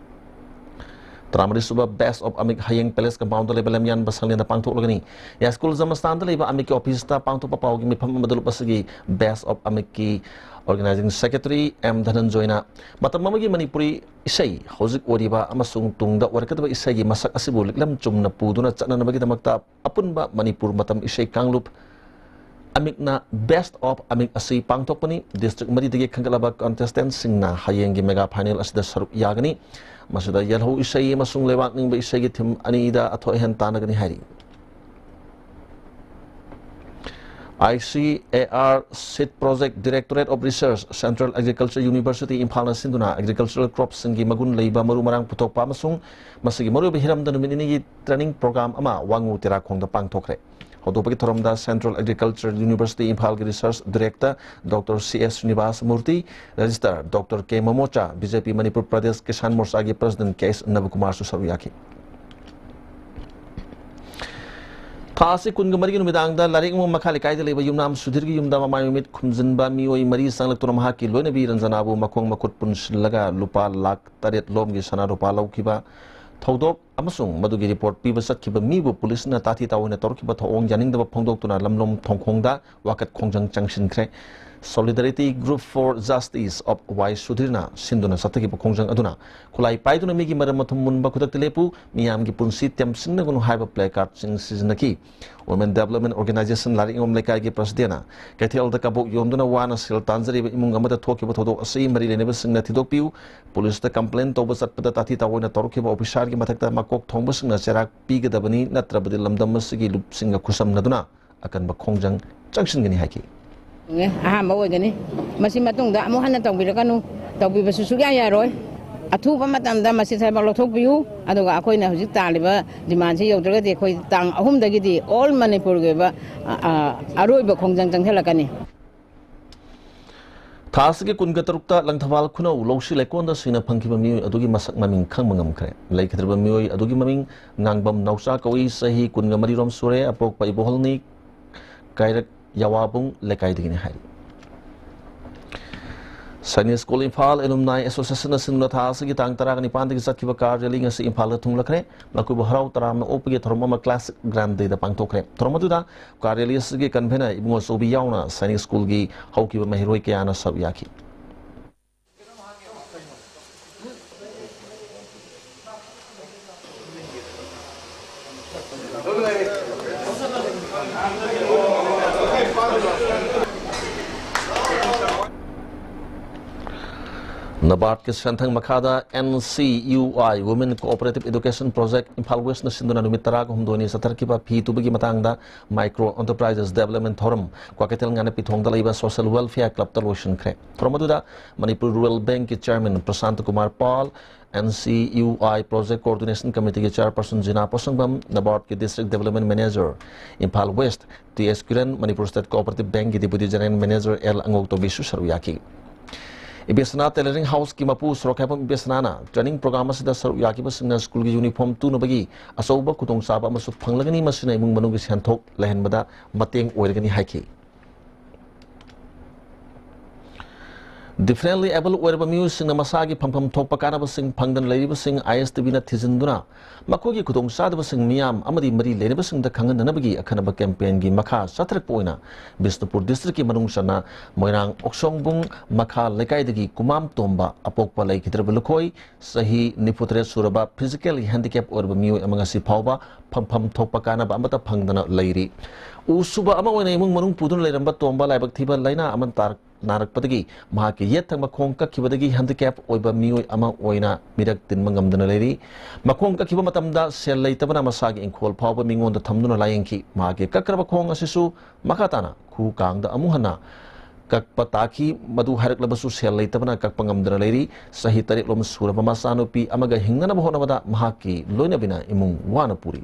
ꯇꯔꯥꯃꯔꯤ ꯁꯨꯕ Best of ꯑꯃꯤꯛ ꯍꯌꯦꯡ Palace Compound ꯗ ꯂꯩꯕ ꯂꯝꯌꯥꯟꯕ ꯁꯪꯂꯦꯟꯗ ꯄꯥꯡꯊꯣꯛꯂꯒꯅꯤ꯫ ꯌꯥꯏꯁ꯭ꯀꯨꯜ ꯖꯃꯁꯇꯥꯟꯗ ꯂꯩꯕ ꯑꯃꯤꯛꯀꯤ office ꯇ ꯄꯥꯡꯊꯣꯛꯄ ꯄꯥꯎꯒꯤ ꯃꯤꯐꯝ ꯑꯃꯗ ꯂꯨꯞ ꯑꯁꯤꯒꯤ Best of ꯑꯃꯤꯛꯀꯤ organizing secretary M ꯙꯅꯟꯖꯣꯏꯅ ꯃꯇꯝ ꯑꯃꯒꯤ ꯃꯅꯤꯄꯨꯔꯤ ꯏꯁꯩ, ꯍꯧꯖꯤꯛ ꯑꯣꯏꯔꯤꯕ ꯑꯃꯁꯨꯡ ꯇꯨꯡꯗ ꯑꯣꯏꯔꯛꯀꯗꯕ ꯏꯁꯩꯒꯤ ꯃꯁꯛ ꯑꯁꯤꯕꯨ ꯂꯤꯛꯂꯝ ꯆꯨꯝꯅ ꯄꯨꯗꯨꯅ ꯆꯠꯅꯅꯕꯒꯤꯗꯃꯛꯇ ꯑꯄꯨꯟꯕ ꯃꯅꯤꯄꯨꯔ ꯃꯇꯝ ꯏꯁꯩ ꯀꯥꯡꯂꯨꯞ ꯑꯃꯤꯛꯅ Best of ꯑꯃꯤꯛ ꯑꯁꯤ ꯄꯥꯡꯊꯣꯛꯄꯅꯤ꯫ District ꯃꯔꯤꯗꯒꯤ ꯈꯟꯒꯠꯂꯕ contestant ꯁꯤꯡꯅ ꯍꯌꯦꯡꯒꯤ mega final ꯑꯁꯤꯗ ꯁꯔꯨꯛ ꯌꯥꯒꯅꯤ꯫ ꯃꯁꯤꯗ ꯌꯦꯜꯍꯧ ꯏꯁꯩ ꯑꯃꯁꯨꯡ ꯂꯩꯕꯥꯛ ꯅꯤꯡꯕ ꯏꯁꯩꯒꯤ theme ꯑꯅꯤꯗ ꯑꯊꯣꯏ ꯑꯍꯦꯟ ꯇꯥꯟꯅꯒꯅꯤ ꯍꯥꯏꯔꯤ꯫ I C A R Seed Project, Directorate of Research, Central Agriculture University, ꯏꯝꯐꯥꯜꯅ ꯁꯤꯟꯗꯨꯅ agricultural crop ꯁꯤꯡꯒꯤ ꯃꯒꯨꯟ ꯂꯩꯕ ꯃꯔꯨ ꯃꯔꯥꯡ ꯄꯨꯊꯣꯛꯄ ꯑꯃꯁꯨꯡ ꯃꯁꯤꯒꯤ ꯃꯔꯨꯑꯣꯏꯕ ꯍꯤꯔꯝꯗ ꯅꯨꯃꯤꯠ ꯅꯤꯅꯤꯒꯤ training program ꯑꯃ ꯋꯥꯉꯨ ꯇꯦꯔꯥꯈꯣꯡꯗ ꯄꯥꯡꯊꯣꯛꯈ꯭ꯔꯦ꯫ ꯍꯧꯗꯣꯛꯄꯒꯤ ꯊꯧꯔꯝꯗ Central Agriculture University ꯏꯝꯐꯥꯜꯒꯤ Research Director Doctor C S Srinivas ꯃꯨꯔꯇꯤ, Registrar Doctor K ꯃꯃꯣꯆꯥ, B J P Manipur Pradesh Kisan ꯃꯣꯔꯆꯥꯒꯤ President K S ꯅꯕꯀꯨꯃꯥꯔꯁꯨ ꯁꯔꯨꯛ ꯌꯥꯈꯤ꯫ ꯊꯥ ꯑꯁꯤ ꯀꯨꯟꯒ ꯃꯔꯤꯒꯤ ꯅꯨꯃꯤꯗꯥꯡꯗ ꯂꯥꯏꯔꯤꯛꯉꯣꯝ ꯃꯈꯥ ꯂꯩꯀꯥꯏꯗ ꯂꯩꯕ ꯌꯨꯝꯅꯥꯝ ꯁꯨꯙꯤꯔꯒꯤ ꯌꯨꯝꯗ ꯃꯃꯥꯏ ꯃꯃꯤꯠ ꯈꯨꯝꯖꯤꯟꯕ ꯃꯤꯑꯣꯏ ꯃꯔꯤ ꯆꯪꯂꯛꯇꯨꯅ ꯃꯍꯥꯛꯀꯤ ꯂꯣꯏꯅꯕꯤ ꯔꯟꯖꯅꯥꯕꯨ ꯃꯈꯣꯡ ꯃꯈꯨꯠ ꯄꯨꯟꯁꯤꯜꯂꯒ ꯂꯨꯄꯥ ꯂꯥꯈ ꯇꯔꯦꯠ ꯂꯣꯝꯒꯤ ꯁꯅꯥ ꯂꯨꯄꯥ ꯂꯧꯈꯤꯕ ꯊꯧꯗꯣꯛ ꯑꯃꯁꯨꯡ ꯃꯗꯨꯒꯤ report ꯄꯤꯕ ꯆꯠꯈꯤꯕ ꯃꯤꯕꯨ ꯄꯨꯂꯤꯁꯅ ꯇꯥꯊꯤ ꯇꯥꯑꯣꯏꯅ ꯇꯧꯔꯛꯈꯤꯕ ꯊꯧꯑꯣꯡ ꯌꯥꯅꯤꯡꯗꯕ ꯐꯣꯡꯗꯣꯛꯇꯨꯅ ꯂꯝꯂꯣꯝ ꯊꯣꯡꯈꯣꯡꯗ ꯋꯥꯀꯠ ꯈꯣꯡꯖꯪ ꯆꯪꯁꯤꯟꯈ꯭ꯔꯦ꯫ Solidarity Group for Justice of Y ꯁꯨꯙꯤꯔꯅ ꯁꯤꯟꯗꯨꯅ ꯆꯠꯊꯈꯤꯕ ꯈꯣꯡꯖꯪ ꯑꯗꯨꯅ ꯈꯨꯠꯂꯥꯏ ꯄꯥꯏꯗꯨꯅ ꯃꯤꯒꯤ ꯃꯔꯝ ꯃꯊꯨꯝ ꯃꯨꯟꯕ ꯈꯨꯗꯛꯇ ꯂꯦꯞꯄꯨ, ꯃꯤꯌꯥꯝꯒꯤ ꯄꯨꯟꯁꯤ ꯇꯦꯝꯁꯤꯟꯅꯒꯅꯨ ꯍꯥꯏꯕ placard ꯁꯤꯡ ꯁꯤꯖꯤꯟꯅꯈꯤ꯫ Women Development Organization ꯂꯥꯏꯔꯤꯛꯉꯣꯝ ꯂꯩꯀꯥꯏꯒꯤ President ꯅ ꯀꯩꯊꯦꯜꯗ ꯀꯕꯣꯛ ꯌꯣꯟꯗꯨꯅ ꯋꯥꯅ ꯁꯦꯜ ꯇꯥꯟꯖꯔꯤꯕ ꯏꯃꯨꯡ ꯑꯃꯗ ꯊꯣꯛꯈꯤꯕ ꯊꯧꯗꯣꯛ ꯑꯁꯤ ꯃꯔꯤ ꯂꯩꯅꯕꯁꯤꯡꯅ ꯊꯤꯗꯣꯛꯄꯤꯌꯨ꯫ ꯄꯨꯂꯤꯁꯇ complain ꯇꯧꯕ ꯆꯠꯄꯗ ꯇꯥꯊꯤ ꯇꯥꯑꯣꯏꯅ ꯇꯧꯔꯛꯈꯤꯕ officer ꯒꯤ ꯃꯊꯛꯇ ꯃꯀꯣꯛ ꯊꯣꯡꯕꯁꯤꯡꯅ ꯆꯩꯔꯥꯛ ꯄꯤꯒꯗꯕꯅꯤ, ꯅꯠꯇ꯭ꯔꯕꯗꯤ ꯂꯝꯗꯝ ꯑꯁꯤꯒꯤ ꯂꯨꯞꯁꯤꯡꯒ ꯈꯨꯠꯁꯝꯅꯗꯨꯅ ꯑꯀꯟꯕ ꯈꯣꯡꯖꯪ ꯆꯪꯁꯤꯟꯒꯅꯤ ꯍꯥꯏꯈꯤ꯫ ꯑꯍꯥꯟꯕ ꯑꯣꯏꯒꯅꯤ꯫ ꯃꯁꯤ ꯃꯇꯨꯡꯗ ꯑꯃꯨꯛ ꯍꯟꯅ ꯇꯧꯕꯤꯔꯛꯀꯅꯨ, ꯇꯧꯕꯤꯕꯁꯨ ꯁꯨꯛꯌꯥ ꯌꯥꯔꯣꯏ꯫ ꯑꯊꯨꯕ ꯃꯇꯝꯗ ꯃꯁꯤ ꯊꯕꯛ ꯂꯧꯊꯣꯛꯄꯤꯌꯨ꯫ ꯑꯗꯨꯒ ꯑꯩꯈꯣꯏꯅ ꯍꯧꯖꯤꯛ ꯇꯥꯜꯂꯤꯕ demandꯁꯤ ꯌꯧꯗ꯭ꯔꯒꯗꯤ ꯑꯩꯈꯣꯏ ꯇꯥꯡ ꯑꯍꯨꯝꯗꯒꯤꯗꯤ all ꯃꯅꯤꯄꯨꯔꯒꯤ ꯑꯣꯏꯕ, ꯑ, ꯑ, ꯑꯔꯣꯏꯕ ꯈꯣꯡꯖꯪ ꯆꯪꯁꯤꯜꯂꯛꯀꯅꯤ꯫ ꯊꯥ ꯑꯁꯤꯒꯤ ꯀꯨꯟꯒ ꯇꯔꯨꯛꯇ ꯂꯪꯊꯕꯥꯜ ꯈꯨꯅꯧ ꯂꯧꯁꯤ ꯂꯩꯀꯣꯟꯗ ꯁꯤꯅ ꯐꯪꯈꯤꯕ ꯃꯤꯑꯣꯏ ꯑꯗꯨꯒꯤ ꯃꯁꯛ ꯃꯃꯤꯡ ꯈꯪꯕ ꯉꯝꯈ꯭ꯔꯦ꯫ ꯂꯩꯈꯤꯗ꯭ꯔꯕ ꯃꯤꯑꯣꯏ ꯑꯗꯨꯒꯤ ꯃꯃꯤꯡ ꯉꯥꯡꯕꯝ ꯅꯥꯎꯆꯥ ꯀꯧꯏ, ꯆꯍꯤ ꯀꯨꯟꯒ ꯃꯔꯤꯔꯣꯝ ꯁꯨꯔꯦ, ꯑꯄꯣꯛꯄ ꯏꯕꯣꯍꯜꯅꯤ, ꯀꯥꯏꯔꯛ ꯌꯥꯋꯥꯕꯨꯡ ꯂꯩꯀꯥꯏꯗꯒꯤꯅꯤ ꯍꯥꯏꯔꯤ꯫ ꯁꯥꯏꯅꯤꯛ ꯁ꯭ꯀꯨꯜ ꯏꯝꯐꯥꯜ ꯑꯦꯂꯨꯝꯅꯥꯏ ꯑꯦꯁꯣꯁꯤꯌꯦꯁꯟꯅ ꯁꯤꯟꯗꯨꯅ ꯊꯥ ꯑꯁꯤꯒꯤ ꯇꯥꯡ ꯇꯔꯥꯒ ꯅꯤꯄꯥꯟꯗꯒꯤ ꯆꯠꯈꯤꯕ ꯀꯥꯔ ꯔꯦꯂꯤ ꯉꯁꯤ ꯏꯝꯐꯥꯜꯗ ꯊꯨꯡꯂꯈ꯭ꯔꯦ꯫ ꯃꯈꯣꯏꯕꯨ ꯍꯔꯥꯎ ꯇꯔꯥꯝꯅ ꯑꯣꯛꯄꯒꯤ ꯊꯧꯔꯝ ꯑꯃ ꯀ꯭ꯂꯥꯁꯤꯛ ꯒ꯭ꯔꯥꯟꯗꯦꯗ ꯄꯥꯡꯊꯣꯛꯈ꯭ꯔꯦ꯫ ꯊꯧꯔꯝ ꯑꯗꯨꯗ ꯀꯥꯔ ꯔꯦꯂꯤ ꯑꯁꯤꯒꯤ ꯀꯟꯚꯦꯅꯔ ꯏꯕꯨꯡꯉꯣ ꯆꯧꯕꯤ ꯌꯥꯎꯅ ꯁꯥꯏꯅꯤꯛ ꯁ꯭ꯀꯨꯜꯒꯤ ꯍꯧꯈꯤꯕ ꯃꯍꯩꯔꯣꯏ ꯀꯌꯥꯅ ꯁꯔꯨꯛ ꯌꯥꯈꯤ꯫ ꯅꯕꯥꯔꯗꯀꯤ ꯁꯦꯟꯊꯪ ꯃꯈꯥꯗ NCUI Women Cooperative Education Project Imphal ꯋꯦꯁꯅ ꯁꯤꯟꯗꯨꯅ ꯅꯨꯃꯤꯠ ꯇꯔꯥꯒ ꯍꯨꯝꯗꯣꯏꯅꯤ ꯆꯠꯊꯔꯛꯈꯤꯕ ꯐꯤ ꯇꯨꯕꯒꯤ ꯃꯇꯥꯡꯗ Micro Enterprises Development Forum Kwakeithel ꯉꯥꯅꯦꯄꯤꯊꯣꯡꯗ ꯂꯩꯕ Social Welfare Clubꯇ ꯂꯣꯏꯁꯤꯟꯈ꯭ꯔꯦ꯫ ꯊꯧꯔꯝ ꯑꯗꯨꯗ ꯃꯅꯤꯄꯨꯔ Rural Bankꯀꯤ Chairman Prashant Kumar Pal, NCUI Project Coordination Committeeꯒꯤ Chairperson ꯖꯤꯅꯥ ꯄꯣꯁꯪꯕꯝ, ꯅꯕꯥꯔꯗꯀꯤ District Development Manager Imphal west T S Kiran, Manipur State Cooperative Bankꯀꯤ Deputy General Manager ꯑꯦꯜ ꯑꯉꯧꯇꯣꯝꯕꯤꯁꯨ ꯁꯔꯨꯛ ꯌꯥꯈꯤ꯫ ꯏꯕꯦꯁꯅꯥ Tailoring Houseꯀꯤ ꯃꯄꯨ ꯁꯣꯔꯣꯛꯈꯥꯏꯕꯝ ꯏꯕꯦꯁꯅꯥꯅ training program ꯑꯁꯤꯗ ꯁꯔꯨꯛ ꯌꯥꯈꯤꯕꯁꯤꯡꯅ ꯁ꯭ꯀꯨꯜꯒꯤ ꯌꯨꯅꯤꯐꯣꯔꯝ ꯇꯨꯅꯕꯒꯤ ꯑꯆꯧꯕ ꯈꯨꯗꯣꯡꯆꯥꯕ ꯑꯃꯁꯨ ꯐꯪꯂꯒꯅꯤ, ꯃꯁꯤꯅ ꯏꯃꯨꯡ ꯃꯅꯨꯡꯒꯤ ꯁꯦꯟꯊꯣꯛ ꯂꯩꯍꯟꯕꯗ ꯃꯇꯦꯡ ꯑꯣꯏꯔꯒꯅꯤ ꯍꯥꯏꯈꯤ꯫ Differently able ꯑꯣꯏꯔꯕ ꯃꯤꯑꯣꯏꯁꯤꯡꯅ ꯃꯁꯥꯒꯤ ꯐꯪꯐꯝ ꯊꯣꯛꯄ ꯀꯥꯟꯅꯕꯁꯤꯡ ꯐꯪꯗꯅ ꯂꯩꯔꯤꯕꯁꯤꯡ ISTVꯅ ꯊꯤꯖꯤꯟꯗꯨꯅ ꯃꯈꯣꯏꯒꯤ ꯈꯨꯗꯣꯡꯆꯥꯗꯕꯁꯤꯡ ꯃꯤꯌꯥꯝ ꯑꯃꯗꯤ ꯃꯔꯤ ꯂꯩꯅꯕꯁꯤꯡꯗ ꯈꯪꯍꯟꯅꯅꯕꯒꯤ ꯑꯈꯟꯅꯕ campaignꯒꯤ ꯃꯈꯥ ꯆꯠꯊꯔꯛꯄ ꯑꯣꯏꯅ ꯕꯤꯁꯅꯨꯄꯨꯔ districtꯀꯤ ꯃꯅꯨꯡ ꯆꯟꯅ ꯃꯣꯏꯔꯥꯡ ꯑꯣꯛꯁꯣꯡꯕꯨꯡ ꯃꯈꯥ ꯂꯩꯀꯥꯏꯗꯒꯤ ꯀꯨꯃꯥꯝ ꯇꯣꯝꯕ, ꯑꯄꯣꯛꯄ ꯂꯩꯈꯤꯗ꯭ꯔꯕ ꯂꯨꯈꯣꯏ, ꯆꯍꯤ ꯅꯤꯐꯨꯇꯔꯦꯠ ꯁꯨꯔꯕ, physically handicap ꯑꯣꯏꯔꯕ ꯃꯤꯑꯣꯏ ꯑꯃ ꯉꯁꯤ ꯐꯥꯎꯕ ꯐꯪꯐꯝ ꯊꯣꯛꯄ ꯀꯥꯟꯅꯕ ꯑꯃꯠꯇ ꯐꯪꯗꯅ ꯂꯩꯔꯤ꯫ ꯎ ꯁꯨꯕ ꯑꯃ ꯑꯣꯏꯅ ꯏꯃꯨꯡ ꯃꯅꯨꯡ ꯄꯨꯗꯨꯅ ꯂꯩꯔꯝꯕ ꯇꯣꯝꯕ ꯂꯥꯏꯕꯛ ꯊꯤꯕ ꯂꯥꯏꯅꯥ ꯑꯃ ꯇꯥꯔꯛ-, ꯅꯥꯔꯛꯄꯗꯒꯤ ꯃꯍꯥꯛꯀꯤ ꯌꯦꯠ ꯊꯪꯕ ꯈꯣꯡ ꯀꯛꯈꯤꯕꯗꯒꯤ handicap ꯑꯣꯏꯕ ꯃꯤꯑꯣꯏ ꯑꯃ ꯑꯣꯏꯅ ꯃꯤꯔꯛ ꯇꯤꯟꯕ ꯉꯝꯗꯅ ꯂꯩꯔꯤ꯫ ꯃꯈꯣꯡ ꯀꯛꯈꯤꯕ ꯃꯇꯝꯗ ꯁꯦꯜ ꯂꯩꯇꯕꯅ ꯃꯁꯥꯒꯤ ꯏꯪꯈꯣꯜ ꯐꯥꯎꯕ ꯃꯤꯉꯣꯟꯗ ꯊꯝꯗꯨꯅ ꯂꯥꯌꯦꯡꯈꯤ꯫ ꯃꯍꯥꯛꯀꯤ ꯀꯛꯈ꯭ꯔꯕ ꯈꯣꯡ ꯑꯁꯤꯁꯨ ꯃꯈꯥ ꯇꯥꯅ ꯈꯨ ꯀꯥꯡꯗ ꯑꯃꯨꯛ ꯍꯟꯅ ꯀꯛꯄ ꯇꯥꯈꯤ꯫ ꯃꯗꯨ ꯍꯥꯏꯔꯛꯂꯕꯁꯨ ꯁꯦꯜ ꯂꯩꯇꯕꯅ ꯀꯛꯄ ꯉꯝꯗꯅ ꯂꯩꯔꯤ꯫ ꯆꯍꯤ ꯇꯔꯦꯠꯂꯣꯝ ꯁꯨꯔꯕ ꯃꯆꯥꯅꯨꯄꯤ ꯑꯃꯒ ꯍꯤꯡꯅꯅꯕ ꯍꯣꯠꯅꯕꯗ ꯃꯍꯥꯛꯀꯤ ꯂꯣꯏꯅꯕꯤꯅ ꯏꯃꯨꯡ ꯋꯥꯅ ꯄꯨꯔꯤ꯫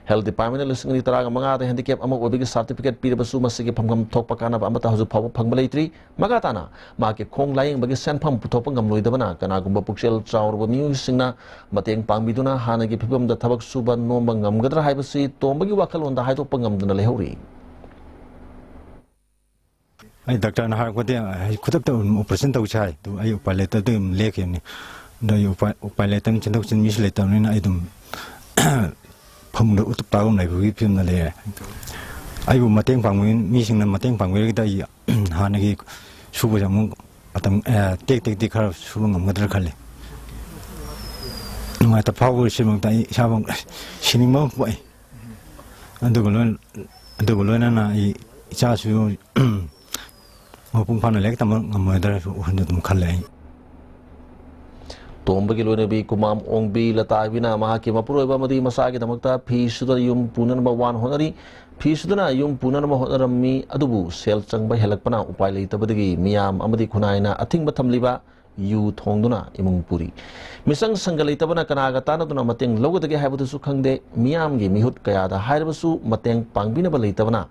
Health Department ꯅ ꯂꯤꯁꯤꯡ ꯑꯅꯤ ꯇꯔꯥꯃꯉꯥꯗ handicap ꯑꯃ ꯑꯣꯏꯕꯒꯤ certificate ꯄꯤꯔꯕꯁꯨ ꯃꯁꯤꯒꯤ ꯐꯪꯐꯝ ꯊꯣꯛꯄ ꯀꯥꯟꯅꯕ ꯑꯃꯠꯇ ꯍꯧꯖꯤꯛ ꯐꯥꯎꯕ ꯐꯪꯕ ꯂꯩꯇ꯭ꯔꯤ꯫ ꯃꯈꯥ ꯇꯥꯅ ꯃꯍꯥꯛꯀꯤ ꯈꯣꯡ ꯂꯥꯌꯦꯡꯕꯒꯤ ꯁꯦꯟꯐꯝ ꯄꯨꯊꯣꯛꯄ ꯉꯝꯂꯣꯏꯗꯕꯅ ꯀꯅꯥꯒꯨꯝꯕ ꯄꯨꯛꯆꯦꯜ ꯆꯥꯎꯔꯕ ꯃꯤꯑꯣꯏꯁꯤꯡꯅ ꯃꯇꯦꯡ ꯄꯥꯡꯕꯤꯗꯨꯅ ꯍꯥꯟꯅꯒꯤ ꯐꯤꯕꯝꯗ ꯊꯕꯛ ꯁꯨꯕ ꯅꯣꯝꯕ ꯉꯝꯒꯗ꯭ꯔꯥ ꯍꯥꯏꯕꯁꯤ ꯇꯣꯝꯕꯒꯤ ꯋꯥꯈꯜꯂꯣꯟꯗ ꯍꯥꯏꯗꯣꯛꯄ ꯉꯝꯗꯅ ꯂꯩꯍꯧꯔꯤ꯫ ꯑꯩ ꯗꯥꯛꯇꯔꯅ ꯍꯥꯏꯔꯛꯄꯗꯤ, ꯑꯩ ꯈꯨꯗꯛꯇ ꯑꯗꯨꯝ operation ꯇꯧꯁꯦ ꯍꯥꯏ꯫ ꯑꯗꯨ ꯑꯩ ꯎꯄꯥꯏ ꯂꯩꯇꯗꯅ ꯑꯗꯨꯝ ꯂꯦꯞꯈꯤꯕꯅꯤ꯫ ꯑꯗꯣ ꯑꯩ ꯎꯄꯥꯏ, ꯎꯄꯥꯏ ꯂꯩꯇꯕꯅꯤꯅ, ꯆꯦꯟꯊꯣꯛ ꯆꯦꯟꯁꯤꯟ ꯃꯤꯁꯨ ꯂꯩꯇꯕꯅꯤꯅ ꯑꯩ ꯑꯗꯨꯝ ꯐꯃꯨꯡꯗ ꯎꯇꯨꯞ ꯇꯥꯒꯨꯝ ꯂꯩꯕꯒꯤ ꯐꯤꯕꯝꯗ ꯂꯩꯔꯦ꯫ ꯑꯩꯕꯨ ꯃꯇꯦꯡ ꯄꯥꯡꯕꯤ-, ꯃꯤꯁꯤꯡꯅ ꯃꯇꯦꯡ ꯄꯥꯡꯕꯤꯔꯒꯗꯤ ꯑꯩ ꯍꯥꯟꯅꯒꯤ ꯁꯨꯕꯁꯦ ꯑꯃꯨꯛ ꯃꯇꯝ, ꯑꯦ, ꯇꯦꯛ ꯇꯦꯛ ꯇꯦꯛ ꯈꯔ ꯁꯨꯕ ꯉꯝꯒꯗ꯭ꯔꯥ ꯈꯜꯂꯤ꯫ ꯅꯨꯡꯉꯥꯏꯇꯕ ꯐꯥꯎꯕꯁꯤꯃꯛꯇ ꯑꯩ ꯏꯁꯥꯃꯛ ꯁꯤꯅꯤꯡꯕ ꯑꯃ ꯄꯣꯛꯏ꯫ ꯑꯗꯨꯒ ꯂꯣꯏ-, ꯑꯗꯨꯒ ꯂꯣꯏꯅꯅ ꯑꯩ ꯏꯆꯥꯁꯨ ꯃꯄꯨꯡ ꯐꯥꯅ ꯂꯥꯏꯔꯤꯛ ꯇꯝꯕ ꯉꯝꯃꯣꯏꯗ꯭ꯔꯁꯨ ꯋꯥꯈꯜꯗ ꯑꯗꯨꯝ ꯈꯜꯂꯦ ꯑꯩ꯫ ꯇꯣꯝꯕꯒꯤ ꯂꯣꯏꯅꯕꯤ ꯀꯨꯃꯥꯝ ꯑꯣꯡꯕꯤ ꯂꯇꯥ ꯍꯥꯏꯕꯤꯅ ꯃꯍꯥꯛꯀꯤ ꯃꯄꯨꯔꯣꯏꯕ ꯑꯃꯗꯤ ꯃꯆꯥꯒꯤꯗꯃꯛꯇ ꯐꯤ ꯁꯨꯗꯨꯅ ꯌꯨꯝ ꯄꯨꯅꯅꯕ ꯋꯥꯅ ꯍꯣꯠꯅꯔꯤ꯫ ꯐꯤ ꯁꯨꯗꯨꯅ ꯌꯨꯝ ꯄꯨꯅꯅꯕ ꯍꯣꯠꯅꯔꯝꯃꯤ, ꯑꯗꯨꯕꯨ ꯁꯦꯜ ꯆꯪꯕ ꯍꯦꯜꯂꯛꯄꯅ ꯎꯄꯥꯏ ꯂꯩꯇꯕꯗꯒꯤ ꯃꯤꯌꯥꯝ ꯑꯃꯗꯤ ꯈꯨꯟꯅꯥꯏꯅ ꯑꯊꯤꯡꯕ ꯊꯝꯂꯤꯕ ꯌꯨ ꯊꯣꯡꯗꯨꯅ ꯏꯃꯨꯡ ꯄꯨꯔꯤ꯫ ꯃꯤꯆꯪ ꯁꯪꯒ ꯂꯩꯇꯕꯅ ꯀꯅꯥꯒ ꯇꯥꯟꯅꯗꯨꯅ ꯃꯇꯦꯡ ꯂꯧꯒꯗꯒꯦ ꯍꯥꯏꯕꯗꯨꯁꯨ ꯈꯪꯗꯦ꯫ ꯃꯤꯌꯥꯝꯒꯤ ꯃꯤꯍꯨꯠ ꯀꯌꯥꯗ ꯍꯥꯏꯔꯕꯁꯨ ꯃꯇꯦꯡ ꯄꯥꯡꯕꯤꯅꯕ ꯂꯩꯇꯕꯅ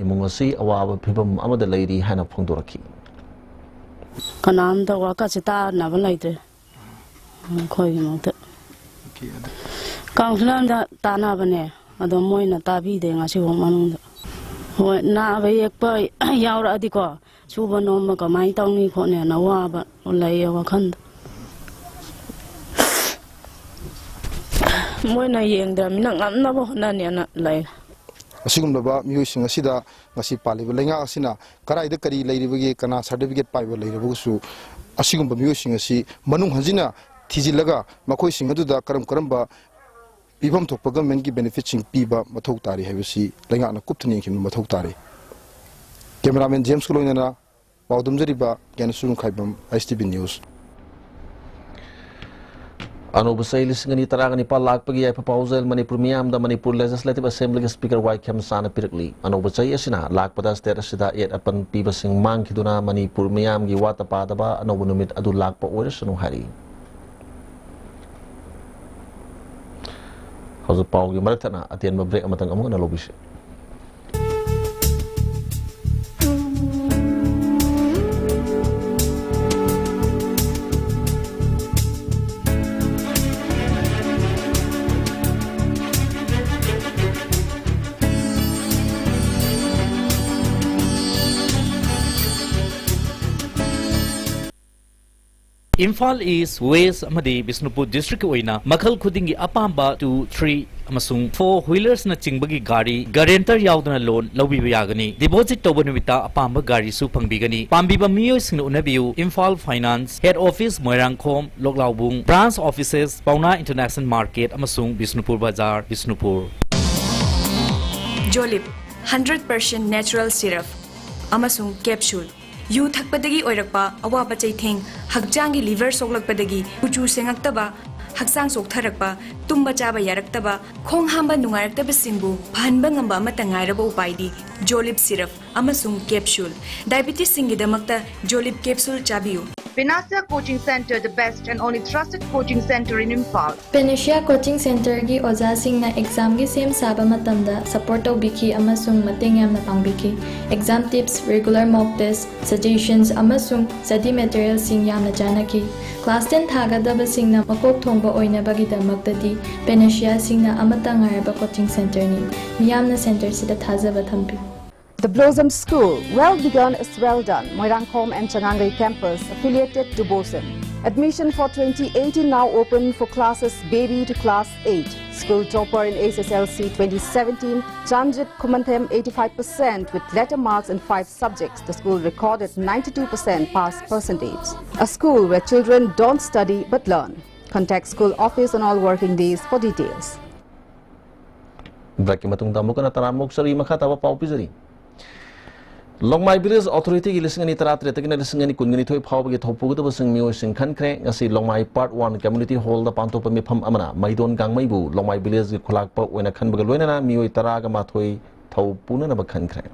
ꯏꯃꯨꯡ ꯑꯁꯤ ꯑꯋꯥꯕ ꯐꯤꯕꯝ ꯑꯃꯗ ꯂꯩꯔꯤ ꯍꯥꯏꯅ ꯐꯣꯡꯗꯣꯔꯛꯈꯤ꯫ ꯀꯅꯥꯝꯇ ꯋꯥꯀꯠꯁꯦ ꯇꯥꯅꯕ ꯂꯩꯇ꯭ꯔꯦ ꯑꯩꯈꯣꯏꯒꯤꯃꯛꯇ꯫ ꯀꯥꯎꯟꯁꯤꯂꯔꯗ ꯇꯥꯟꯅꯕꯅꯦ, ꯑꯗꯣ ꯃꯣꯏꯅ ꯇꯥꯕꯤꯗꯦ ꯉꯁꯤꯐꯥꯎ ꯃꯅꯨꯡꯗ꯫ ꯍꯣꯏ, ꯅꯥꯕ ꯌꯦꯛꯄ ꯌꯥꯎꯔꯛꯑꯗꯤꯀꯣ, ꯁꯨꯕ ꯅꯣꯝꯕ ꯀꯃꯥꯏꯅ ꯇꯧꯅꯤ ꯈꯣꯠꯅꯤꯅ ꯋꯥꯕ ꯂꯩꯌꯦ ꯋꯥꯈꯜꯗ꯫ ꯃꯣꯏꯅ ꯌꯦꯡꯗ꯭ꯔꯕꯅꯤꯅ ꯉꯝꯅꯕ ꯍꯣꯠꯅꯅꯦꯅ ꯂꯩꯔꯦ꯫ ꯑꯁꯤꯒꯨꯝꯂꯕ ꯃꯤꯑꯣꯏꯁꯤꯡ ꯑꯁꯤꯗ ꯉꯁꯤ ꯄꯥꯜꯂꯤꯕ ꯂꯩꯉꯥꯛ ꯑꯁꯤꯅ ꯀꯗꯥꯏꯗ ꯀꯔꯤ ꯂꯩꯔꯤꯕꯒꯦ, ꯀꯅꯥ certificate ꯄꯥꯏꯕ ꯂꯩꯔꯕꯒꯁꯨ ꯑꯁꯤꯒꯨꯝꯕ ꯃꯤꯑꯣꯏꯁꯤꯡ ꯑꯁꯤ ꯃꯅꯨꯡ ꯍꯟꯖꯤꯟꯅ ꯊꯤꯖꯤꯜꯂꯒ ꯃꯈꯣꯏꯁꯤꯡ ꯑꯗꯨꯗ ꯀꯔꯝ ꯀꯔꯝꯕ ꯄꯤꯐꯝ ꯊꯣꯛꯄ ꯒꯚꯔꯟꯃꯦꯟꯠꯀꯤ ꯕꯦꯅꯤꯐꯤꯠꯁꯤꯡ ꯄꯤꯕ ꯃꯊꯧ ꯇꯥꯔꯤ ꯍꯥꯏꯕꯁꯤ ꯂꯩꯉꯥꯛꯅ ꯀꯨꯞꯊꯅ ꯌꯦꯡꯁꯤꯟꯕ ꯃꯊꯧ ꯇꯥꯔꯤ꯫ ꯀꯦꯃꯦꯔꯥꯃꯦꯟ ꯖꯦꯝꯁꯀ ꯂꯣꯏꯅꯅ ꯄꯥꯎꯗꯝꯖꯔꯤꯕ ꯒ꯭ꯌꯥꯅꯦꯁꯣꯔ ꯌꯨꯝꯈꯥꯏꯕꯝ, ꯑꯥꯏ ꯑꯦꯁ ꯇꯤ ꯚꯤ ꯅ꯭ꯌꯨꯁ꯫ ꯑꯅꯧꯕ ꯆꯍꯤ ꯂꯤꯁꯤꯡ ꯑꯅꯤ ꯇꯔꯥꯒ ꯅꯤꯄꯥꯜ ꯂꯥꯛꯄꯒꯤ ꯌꯥꯏꯐ ꯄꯥꯎꯖꯦꯜ ꯃꯅꯤꯄꯨꯔ ꯃꯤꯌꯥꯝꯗ ꯃꯅꯤꯄꯨꯔ ꯂꯦꯖꯤꯁꯂꯦꯇꯤꯚ ꯑꯦꯁꯦꯝꯕ꯭ꯂꯤꯒꯤ ꯁ꯭ꯄꯤꯀꯔ ꯋꯥꯏ ꯈꯦꯝꯆꯥꯅ ꯄꯤꯔꯛꯂꯤ꯫ ꯑꯅꯧꯕ ꯆꯍꯤ ꯑꯁꯤꯅ ꯂꯥꯛꯄꯗ ꯁ꯭ꯇꯦꯠ ꯑꯁꯤꯗ ꯑꯌꯦꯠ ꯑꯄꯟ ꯄꯤꯕꯁꯤꯡ ꯃꯥꯡꯈꯤꯗꯨꯅ ꯃꯅꯤꯄꯨꯔ ꯃꯤꯌꯥꯝꯒꯤ ꯋꯥꯠꯇ ꯄꯥꯗꯕ ꯑꯅꯧꯕ ꯅꯨꯃꯤꯠ ꯑꯗꯨ ꯂꯥꯛꯄ ꯑꯣꯏꯔꯁꯅꯨ ꯍꯥꯏꯔꯤ꯫ ꯍꯧꯖꯤꯛ ꯄꯥꯎꯒꯤ ꯃꯔꯛ ꯊꯠꯅ ꯑꯇꯦꯟꯕ ꯕ꯭ꯔꯦꯛ ꯑꯃꯇꯪ ꯑꯃꯨꯛ ꯍꯟꯅ ꯂꯧꯕꯤꯁꯤ꯫ ꯏꯝꯐꯥꯜ ꯏꯁ, ꯋꯦꯁ ꯑꯃꯗꯤ ꯕꯤꯁꯅꯨꯄꯨꯔ ꯗꯤꯁꯇ꯭ꯔꯤꯛꯀꯤ ꯑꯣꯏꯅ ꯃꯈꯜ ꯈꯨꯗꯤꯡꯒꯤ ꯑꯄꯥꯝꯕ ꯇꯨ, ꯊ꯭ꯔꯤ ꯑꯃꯁꯨꯡ ꯐꯣꯔ ꯋꯤꯂꯔꯁꯅꯆꯤꯡꯕꯒꯤ ꯒꯥꯔꯤ ꯒꯥꯔꯦꯟꯇꯔ ꯌꯥꯎꯗꯅ ꯂꯣꯟ ꯂꯧꯕꯤꯕ ꯌꯥꯒꯅꯤ꯫ ꯗꯤꯄꯣꯖꯤꯠ ꯇꯧꯕ ꯅꯨꯃꯤꯠꯇ ꯑꯄꯥꯝꯕ ꯒꯥꯔꯤꯁꯨ ꯐꯪꯕꯤꯒꯅꯤ꯫ ꯄꯥꯝꯕꯤꯕ ꯃꯤꯑꯣꯏꯁꯤꯡꯅ ꯎꯅꯕꯤꯌꯨ, Imphal finance, head office Moirangkhom, ꯂꯣꯛꯂꯥꯎꯕꯨꯡ, ꯕ꯭ꯔꯥꯟꯁ ꯑꯣꯐꯤꯁꯦꯁ ꯄꯥꯎꯅꯥ ꯏꯟꯇꯔꯅꯦꯁꯅꯦꯜ ꯃꯥꯔꯀꯦꯠ ꯑꯃꯁꯨꯡ Bishnupur Bazar, Bishnupur. Jolib, hundred percent natural syrup ꯑꯃꯁꯨꯡ capsule꯫ ꯌꯨ ꯊꯛꯄꯗꯒꯤ ꯑꯣꯏꯔꯛꯄ ꯑꯋꯥꯕ ꯆꯩꯊꯦꯡ, ꯍꯛꯆꯥꯡꯒꯤ ꯂꯤꯚꯔ ꯁꯣꯛꯂꯛꯄꯗꯒꯤ ꯀꯨꯆꯨ ꯁꯦꯡꯉꯛꯇꯕ, ꯍꯛꯆꯥꯡ ꯆꯣꯛꯊꯔꯛꯄ, ꯇꯨꯝꯕ ꯆꯥꯕ ꯌꯥꯔꯛꯇꯕ, ꯈꯣꯡ ꯍꯥꯝꯕ ꯅꯨꯡꯉꯥꯏꯔꯛꯇꯕꯁꯤꯡꯕꯨ ꯐꯍꯟꯕ ꯉꯝꯕ ꯑꯃꯠꯇ ꯉꯥꯏꯔꯕ ꯎꯄꯥꯏꯗꯤ ꯖꯣꯂꯤꯕ ꯁꯤꯔꯞ ꯑꯃꯁꯨꯡ ꯀꯦꯞꯁꯨꯜ꯫ ꯗꯥꯏꯕꯤꯇꯤꯁꯁꯤꯡꯒꯤꯗꯃꯛꯇ ꯖꯣꯂꯤꯕ ꯀꯦꯞꯁꯨꯜ ꯆꯥꯕꯤꯌꯨ꯫ Panacea Coaching Center, the best and only trusted coaching center in Imphal. Panacea Coaching Centerꯒꯤ ꯑꯣꯖꯥꯁꯤꯡꯅ ꯑꯦꯛꯖꯥꯝꯒꯤ ꯁꯦꯝ ꯁꯥꯕ ꯃꯇꯝꯗ ꯁꯄꯣꯔꯠ ꯇꯧꯕꯤꯈꯤ ꯑꯃꯁꯨꯡ ꯃꯇꯦꯡ ꯌꯥꯝꯅ ꯄꯥꯡꯕꯤꯈꯤ꯫ ꯑꯦꯛꯖꯥꯝ ꯇꯤꯞꯁ, ꯔꯤꯒꯨꯂꯔ ꯃꯣꯛ ꯇꯦꯁ, ꯁꯖꯦꯁꯟꯁ ꯑꯃꯁꯨꯡ ꯁ꯭ꯇꯗꯤ ꯃꯦꯇꯔꯤꯌꯦꯜꯁꯤꯡ ꯌꯥꯝꯅ ꯆꯥꯟꯅꯈꯤ꯫ ꯀ꯭ꯂꯥꯁ ꯇꯦꯟ ꯊꯥꯒꯗꯕꯁꯤꯡꯅ ꯃꯀꯣꯛ ꯊꯣꯡꯕ ꯑꯣꯏꯅꯕꯒꯤꯗꯃꯛꯇꯗꯤ ꯄꯦꯅꯦꯁꯤꯌꯥꯁꯤꯡꯅ ꯑꯃꯠꯇ ꯉꯥꯏꯔꯕ ꯀꯣꯆꯤꯡ ꯁꯦꯟꯇꯔꯅꯤ꯫ ꯃꯤꯌꯥꯝꯅ ꯁꯦꯟꯇꯔꯁꯤꯗ ꯊꯥꯖꯕ ꯊꯝꯕꯤꯌꯨ꯫ The Blossom School, well begun is well done. Moirangkhom and Changangai campus, affiliated to BOSEM. Admission for twenty eighteen now open for classes baby to class eight. School topper in H S L C twenty seventeen, Chanjit Khumanthem, eighty-five percent with letter marks in five subjects. The school recorded ninety-two percent pass percentage. A school where children don't study but learn. Contact school office on all working days for details. Break ꯀꯤ ꯃꯇꯨꯡꯗ ꯑꯃꯨꯛ ꯍꯟꯅ ꯇꯔꯥꯝꯅ ꯑꯣꯛꯆꯔꯤ꯫ ꯃꯈꯥ ꯇꯥꯕ ꯄꯥꯎ ꯄꯤꯖꯔꯤ꯫ ꯂꯣꯡꯃꯥꯏ Village Authority ꯒꯤ ꯂꯤꯁꯤꯡ ꯑꯅꯤ ꯇꯔꯥꯇꯔꯦꯠꯇꯒꯤꯅ ꯂꯤꯁꯤꯡ ꯑꯅꯤ ꯀꯨꯟꯒ ꯅꯤꯊꯣꯏ ꯐꯥꯎꯕꯒꯤ ꯊꯧ ꯄꯨꯒꯗꯕꯁꯤꯡ ꯃꯤꯑꯣꯏꯁꯤꯡ ꯈꯟꯈ꯭ꯔꯦ꯫ ꯉꯁꯤ ꯂꯣꯡꯃꯥꯏ Part One Community Hall ꯗ ꯄꯥꯡꯊꯣꯛꯄ ꯃꯤꯐꯝ ꯑꯃꯅ ꯃꯩꯗꯣꯟ ꯒꯥꯡꯃꯩꯕꯨ ꯂꯣꯡꯃꯥꯏ Village ꯀꯤ ꯈꯨꯂꯥꯛꯄ ꯑꯣꯏꯅ ꯈꯟꯕꯒ ꯂꯣꯏꯅꯅ ꯃꯤꯑꯣꯏ ꯇꯔꯥꯒ ꯃꯥꯊꯣꯏ ꯊꯧ ꯄꯨꯅꯅꯕ ꯈꯟꯈ꯭ꯔꯦ꯫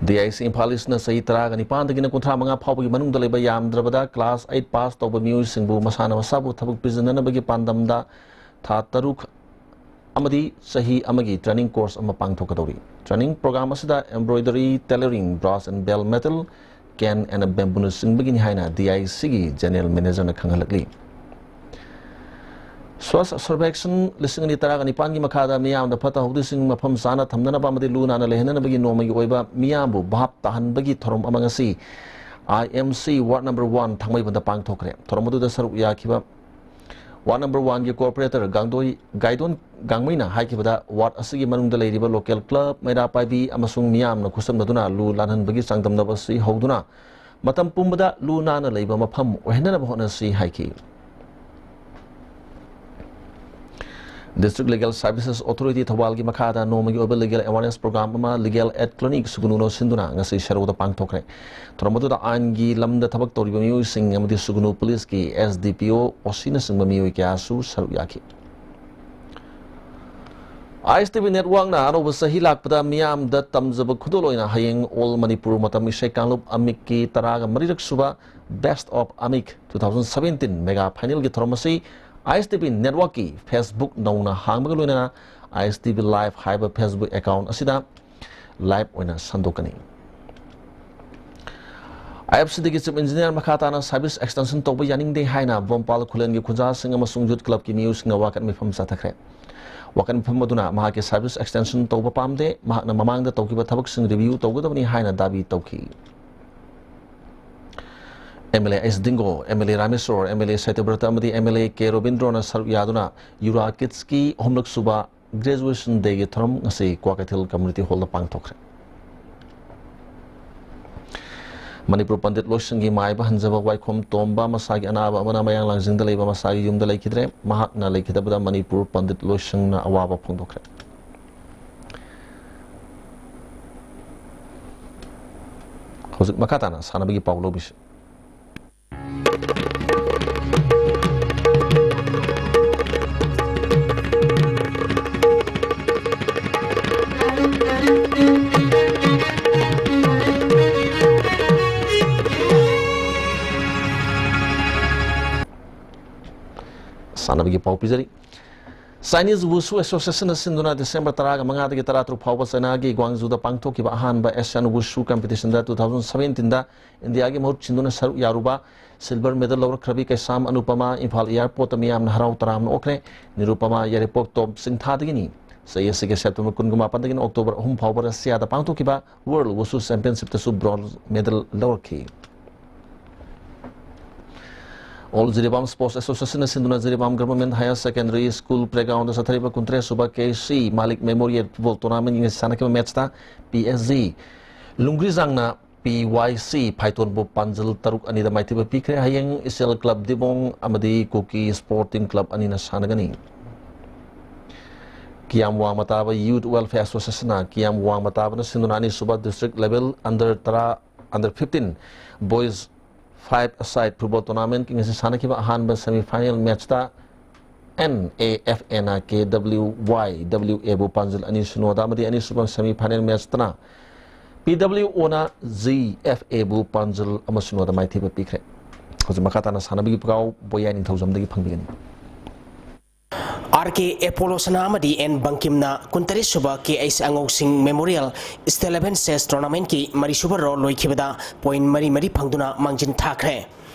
D I C Imphal East ꯅ ꯆꯍꯤ ꯇꯔꯥꯒ ꯅꯤꯄꯥꯟꯗꯒꯤꯅ ꯀꯨꯟꯊ꯭ꯔꯥ ꯃꯉꯥ ꯐꯥꯎꯕꯒꯤ ꯃꯅꯨꯡꯗ ꯂꯩꯕ ꯌꯥꯝꯗ꯭ꯔꯕꯗ class eight pass ꯇꯧꯕ ꯃꯤꯑꯣꯏꯁꯤꯡꯕꯨ ꯃꯁꯥꯅ ꯃꯁꯥꯕꯨ ꯊꯕꯛ ꯄꯤꯖꯅꯅꯕꯒꯤ ꯄꯥꯟꯗꯝꯗ ꯊꯥ ꯇꯔꯨꯛ ꯑꯃꯗꯤ ꯆꯍꯤ ꯑꯃꯒꯤ training course ꯑꯃ ꯄꯥꯡꯊꯣꯛꯀꯗꯧꯔꯤ꯫ Training program ꯑꯁꯤꯗ embroidery, tailoring, brass and bell metal, cane and bamboo ꯅꯆꯤꯡꯕꯒꯤꯅꯤ ꯍꯥꯏꯅ D I C ꯒꯤ General Manager ꯅ ꯈꯪꯍꯜꯂꯛꯂꯤ꯫ Swachh Survekshan ꯂꯤꯁꯤꯡ ꯑꯅꯤ ꯇꯔꯥꯒ ꯅꯤꯄꯥꯟꯒꯤ ꯃꯈꯥꯗ ꯃꯤꯌꯥꯝꯗ ꯐꯠꯇ ꯍꯥꯎꯗꯤꯁꯤꯡ ꯃꯐꯝ ꯆꯥꯅ ꯊꯝꯅꯅꯕ ꯑꯃꯗꯤ ꯂꯨ ꯅꯥꯟꯅ ꯂꯩꯍꯟꯅꯅꯕꯒꯤ ꯅꯣꯡꯃꯒꯤ ꯑꯣꯏꯕ ꯃꯤꯌꯥꯝꯕꯨ ꯚꯥꯞ ꯇꯥꯍꯟꯕꯒꯤ ꯊꯧꯔꯝ ꯑꯃ ꯉꯁꯤ I M C Ward Number One ꯊꯥꯡꯃꯩꯕꯟꯗ ꯄꯥꯡꯊꯣꯛꯈ꯭ꯔꯦ꯫ ꯊꯧꯔꯝ ꯑꯗꯨꯗ ꯁꯔꯨꯛ ꯌꯥꯈꯤꯕ Ward Number One ꯒꯤ Corporator ꯒꯥꯡꯗꯣꯏ ꯒꯥꯏꯗꯣꯟ ꯒꯥꯡꯃꯩꯅ ꯍꯥꯏꯈꯤꯕꯗ, ward ꯑꯁꯤꯒꯤ ꯃꯅꯨꯡꯗ ꯂꯩꯔꯤꯕ local club, ꯃꯩꯔꯥ ꯄꯥꯏꯕꯤ ꯑꯃꯁꯨꯡ ꯃꯤꯌꯥꯝꯅ ꯈꯨꯠꯁꯝꯅꯗꯨꯅ ꯂꯨ ꯅꯥꯟꯍꯟꯕꯒꯤ ꯆꯥꯡꯗꯝꯅꯕ ꯑꯁꯤ ꯍꯧꯗꯨꯅ ꯃꯇꯝ ꯄꯨꯝꯕꯗ ꯂꯨ ꯅꯥꯟꯅ ꯂꯩꯕ ꯃꯐꯝ ꯑꯣꯏꯍꯟꯅꯅꯕ ꯍꯣꯠꯅꯁꯤ ꯍꯥꯏꯈꯤ꯫ District Legal Services Authority ꯊꯧꯕꯥꯜꯒꯤ ꯃꯈꯥꯗ ꯅꯣꯡꯃꯒꯤ ꯑꯣꯏꯕ legal awareness program ꯑꯃ Legal Aid Clinic ꯁꯨꯒꯨꯅꯨꯅ ꯁꯤꯟꯗꯨꯅ ꯉꯁꯤ ꯁꯦꯔꯧꯗ ꯄꯥꯡꯊꯣꯛꯈ꯭ꯔꯦ꯫ ꯊꯧꯔꯝ ꯑꯗꯨꯗ ꯑꯥꯏꯟꯒꯤ ꯂꯝꯗ ꯊꯕꯛ ꯇꯧꯔꯤꯕ ꯃꯤꯑꯣꯏꯁꯤꯡ ꯑꯃꯗꯤ ꯁꯨꯒꯨꯅꯨ Police ꯀꯤ S D P O, O C ꯅꯆꯤꯡꯕ ꯃꯤꯑꯣꯏ ꯀꯌꯥꯁꯨ ꯁꯔꯨꯛ ꯌꯥꯈꯤ꯫ I S T V Network ꯅ ꯑꯅꯧꯕ ꯆꯍꯤ ꯂꯥꯛꯄꯗ ꯃꯤꯌꯥꯝꯗ ꯇꯝꯖꯕ ꯈꯨꯗꯣꯜ ꯑꯣꯏꯅ ꯍꯌꯦꯡ All Manipur ꯃꯇꯝ ꯏꯁꯩ ꯀꯥꯡꯂꯨꯞ ꯑꯃꯤꯛꯀꯤ ꯇꯔꯥꯒ ꯃꯔꯤꯔꯛ ꯁꯨꯕ Best of Amik two thousand seventeen Mega Final ꯒꯤ ꯊꯧꯔꯝ ꯑꯁꯤ I S T V Network ꯀꯤ Facebook ꯅꯧꯅ ꯍꯥꯡꯕꯒ ꯂꯣꯏꯅꯅ I S T V Live ꯍꯥꯏꯕ Facebook account ꯑꯁꯤꯗ live ꯑꯣꯏꯅ ꯁꯟꯗꯣꯛꯀꯅꯤ꯫ I F C D ꯒꯤ Chief Engineer ꯃꯈꯥ ꯇꯥꯅ service extension ꯇꯧꯕ ꯌꯥꯅꯤꯡꯗꯦ ꯍꯥꯏꯅ ꯕꯣꯝꯄꯥꯜ ꯈꯨꯂꯦꯟꯒꯤ ꯈꯨꯟꯖꯥꯁꯤꯡ ꯑꯃꯁꯨꯡ Youth Club ꯀꯤ ꯃꯤꯑꯣꯏꯁꯤꯡꯅ ꯋꯥꯀꯠ ꯃꯤꯐꯝ ꯆꯠꯊꯈ꯭ꯔꯦ꯫ ꯋꯥꯀꯠ ꯃꯤꯐꯝ ꯑꯗꯨꯅ ꯃꯍꯥꯛꯀꯤ service extension ꯇꯧꯕ ꯄꯥꯝꯗꯦ, ꯃꯍꯥꯛꯅ ꯃꯃꯥꯡꯗ ꯇꯧꯈꯤꯕ ꯊꯕꯛꯁꯤꯡ review ꯇꯧꯒꯗꯕꯅꯤ ꯍꯥꯏꯅ ꯗꯥꯕꯤ ꯇꯧꯈꯤ꯫ M L A S ꯗꯤꯡꯒꯣ, M L A Rameshwor, M L A ꯁꯇ꯭ꯌꯕ꯭ꯔꯇ ꯑꯃꯗꯤ M L A ꯀꯦ ꯔꯣꯕꯤꯟꯗ꯭ꯔꯣꯅ ꯁꯔꯨꯛ ꯌꯥꯗꯨꯅ ꯌꯨꯔꯥ Kids ꯀꯤ ꯑꯍꯨꯝꯂꯛ ꯁꯨꯕ Graduation Day ꯒꯤ ꯊꯧꯔꯝ ꯉꯁꯤ ꯀ꯭ꯋꯥꯀꯩꯊꯦꯜ Community Hall ꯗ ꯄꯥꯡꯊꯣꯛꯈ꯭ꯔꯦ꯫ ꯃꯅꯤꯄꯨꯔ ꯄꯟꯗꯤꯠ ꯂꯣꯏꯁꯪꯒꯤ ꯃꯥꯏꯕ ꯍꯟꯖꯕ ꯋꯥꯏꯈꯣꯝ ꯇꯣꯝꯕ ꯃꯁꯥꯒꯤ ꯑꯅꯥꯕ ꯑꯃꯅ ꯃꯌꯥꯡ ꯂꯥꯡꯖꯤꯡꯗ ꯂꯩꯕ ꯃꯁꯥꯒꯤ ꯌꯨꯝꯗ ꯂꯩꯈꯤꯗ꯭ꯔꯦ꯫ ꯃꯍꯥꯛꯅ ꯂꯩꯈꯤꯗꯕꯗ ꯃꯅꯤꯄꯨꯔ ꯄꯟꯗꯤꯠ ꯂꯣꯏꯁꯪꯅ ꯑꯋꯥꯕ ꯐꯣꯡꯗꯣꯛꯈ꯭ꯔꯦ꯫ ꯍꯧꯖꯤꯛ ꯃꯈꯥ ꯇꯥꯅ ꯁꯥꯟꯅꯕꯒꯤ ꯄꯥꯎ ꯂꯧꯕꯤꯁꯤ꯫ ꯁꯥꯟꯅꯕꯒꯤ ꯄꯥꯎ ꯄꯤꯖꯔꯤ꯫ Chinese Wushu Association ꯅ ꯁꯤꯟꯗꯨꯅ December ꯇꯔꯥꯃꯉꯥꯗꯒꯤ ꯇꯔꯥꯇꯔꯨꯛ ꯐꯥꯎꯕ ꯆꯩꯅꯥꯒꯤ ꯒ꯭ꯋꯥꯡꯖꯨꯗ ꯄꯥꯡꯊꯣꯛꯈꯤꯕ ꯑꯍꯥꯟꯕ Asian Wushu Competition ꯗ two thousand seventeen ꯗ ꯏꯟꯗꯤꯌꯥꯒꯤ ꯃꯍꯨꯠ ꯁꯤꯟꯗꯨꯅ ꯁꯔꯨꯛ ꯌꯥꯔꯨꯕ silver medal ꯂꯧꯔꯛꯈ꯭ꯔꯕꯤ ꯀꯩꯁꯥꯝ ꯑꯅꯨꯄꯃꯥ ꯏꯝꯐꯥꯜ airport ꯇ ꯃꯤꯌꯥꯝꯅ ꯍꯔꯥꯎ ꯇꯔꯥꯝꯅ ꯑꯣꯛꯈ꯭ꯔꯦ꯫ ꯅꯤꯔꯨꯄꯃꯥ ꯌꯥꯏꯔꯤꯄꯣꯛ ꯇꯣꯞ ꯆꯤꯡꯊꯥꯗꯒꯤꯅꯤ꯫ ꯆꯍꯤ ꯑꯁꯤꯒꯤ September ꯀꯨꯟꯒ ꯃꯥꯄꯟꯗꯒꯤꯅ October ꯑꯍꯨꯝ ꯐꯥꯎꯕ ꯔꯁꯤꯌꯥꯗ ꯄꯥꯡꯊꯣꯛꯈꯤꯕ World Wushu Championship ꯇꯁꯨ bronze medal ꯂꯧꯔꯛꯈꯤ꯫ All Jiribam Sports Association ꯅ ꯁꯤꯟꯗꯨꯅ Jiribam Government Higher Secondary School playground ꯗ ꯆꯠꯊꯔꯤꯕ ꯀꯨꯟꯇꯔꯦꯠ ꯁꯨꯕ ꯀꯦ ꯁꯤ ꯃꯥꯂꯤꯛ Memorial Football Tournament ꯒꯤ ꯉꯁꯤ ꯁꯥꯟꯅꯈꯤꯕ match ꯇ ꯄꯤ ꯑꯦꯁ ꯖꯤ ꯂꯨꯡꯒ꯭ꯔꯤꯖꯥꯡꯅ ꯄꯤ ꯋꯥꯏ ꯁꯤ ꯐꯥꯏꯇꯣꯟꯕꯨ ꯄꯥꯟꯖꯜ ꯇꯔꯨꯛ ꯑꯅꯤꯗ ꯃꯥꯏꯊꯤꯕ ꯄꯤꯈ꯭ꯔꯦ꯫ ꯍꯌꯦꯡ ꯏꯆꯦꯜ club ꯗꯤꯕꯣꯡ ꯑꯃꯗꯤ ꯀꯨꯀꯤ Sporting Club ꯑꯅꯤꯅ ꯁꯥꯟꯅꯒꯅꯤ꯫ ꯀꯤꯌꯥꯝ ꯋꯥꯡꯃ ꯇꯥꯕ Youth Welfare Association ꯅ ꯀꯤꯌꯥꯝ ꯋꯥꯡꯃ ꯇꯥꯕꯅ ꯁꯤꯟꯗꯨꯅ ꯑꯅꯤꯁꯨꯕ district level under ꯇꯔꯥ, under fifteen boys five a side football tournament ꯀꯤ ꯉꯁꯤ ꯁꯥꯟꯅꯈꯤꯕ ꯑꯍꯥꯟꯕ semi final match ꯇ N A F A ꯅ K W Y W A ꯕꯨ ꯄꯥꯟꯖꯜ ꯑꯅꯤ ꯁꯤꯅꯣꯗ ꯑꯃꯗꯤ ꯑꯅꯤꯁꯨꯕ semi final match ꯇꯅ P W O ꯅ G F A ꯕꯨ ꯄꯥꯟꯖꯜ ꯑꯃ ꯁꯤꯅꯣꯗ ꯃꯥꯏꯊꯤꯕ ꯄꯤꯈ꯭ꯔꯦ꯫ ꯍꯧꯖꯤꯛ ꯃꯈꯥ ꯇꯥꯅ ꯁꯥꯟꯅꯕꯒꯤ ꯄꯥꯎ ꯕꯣꯌꯥꯏ ꯅꯤꯡꯊꯧꯖꯝꯗꯒꯤ ꯐꯪꯕꯤꯒꯅꯤ꯫ ꯑꯥꯔ ꯀꯦ ꯑꯦꯄꯣꯂꯣ ꯁꯅꯥ ꯑꯃꯗꯤ ꯑꯦꯟ ꯕꯪꯀꯤꯝꯅ ꯀꯨꯟꯇꯔꯦꯠ ꯁꯨꯕ ꯀꯦ H ꯑꯉꯧꯁꯤꯡ Memorial State Eleven Chess Tournament ꯀꯤ ꯃꯔꯤꯁꯨꯕ round ꯂꯣꯏꯈꯤꯕꯗ point ꯃꯔꯤ ꯃꯔꯤ ꯐꯪꯗꯨꯅ ꯃꯥꯡꯖꯤꯟ ꯊꯥꯈ꯭ꯔꯦ꯫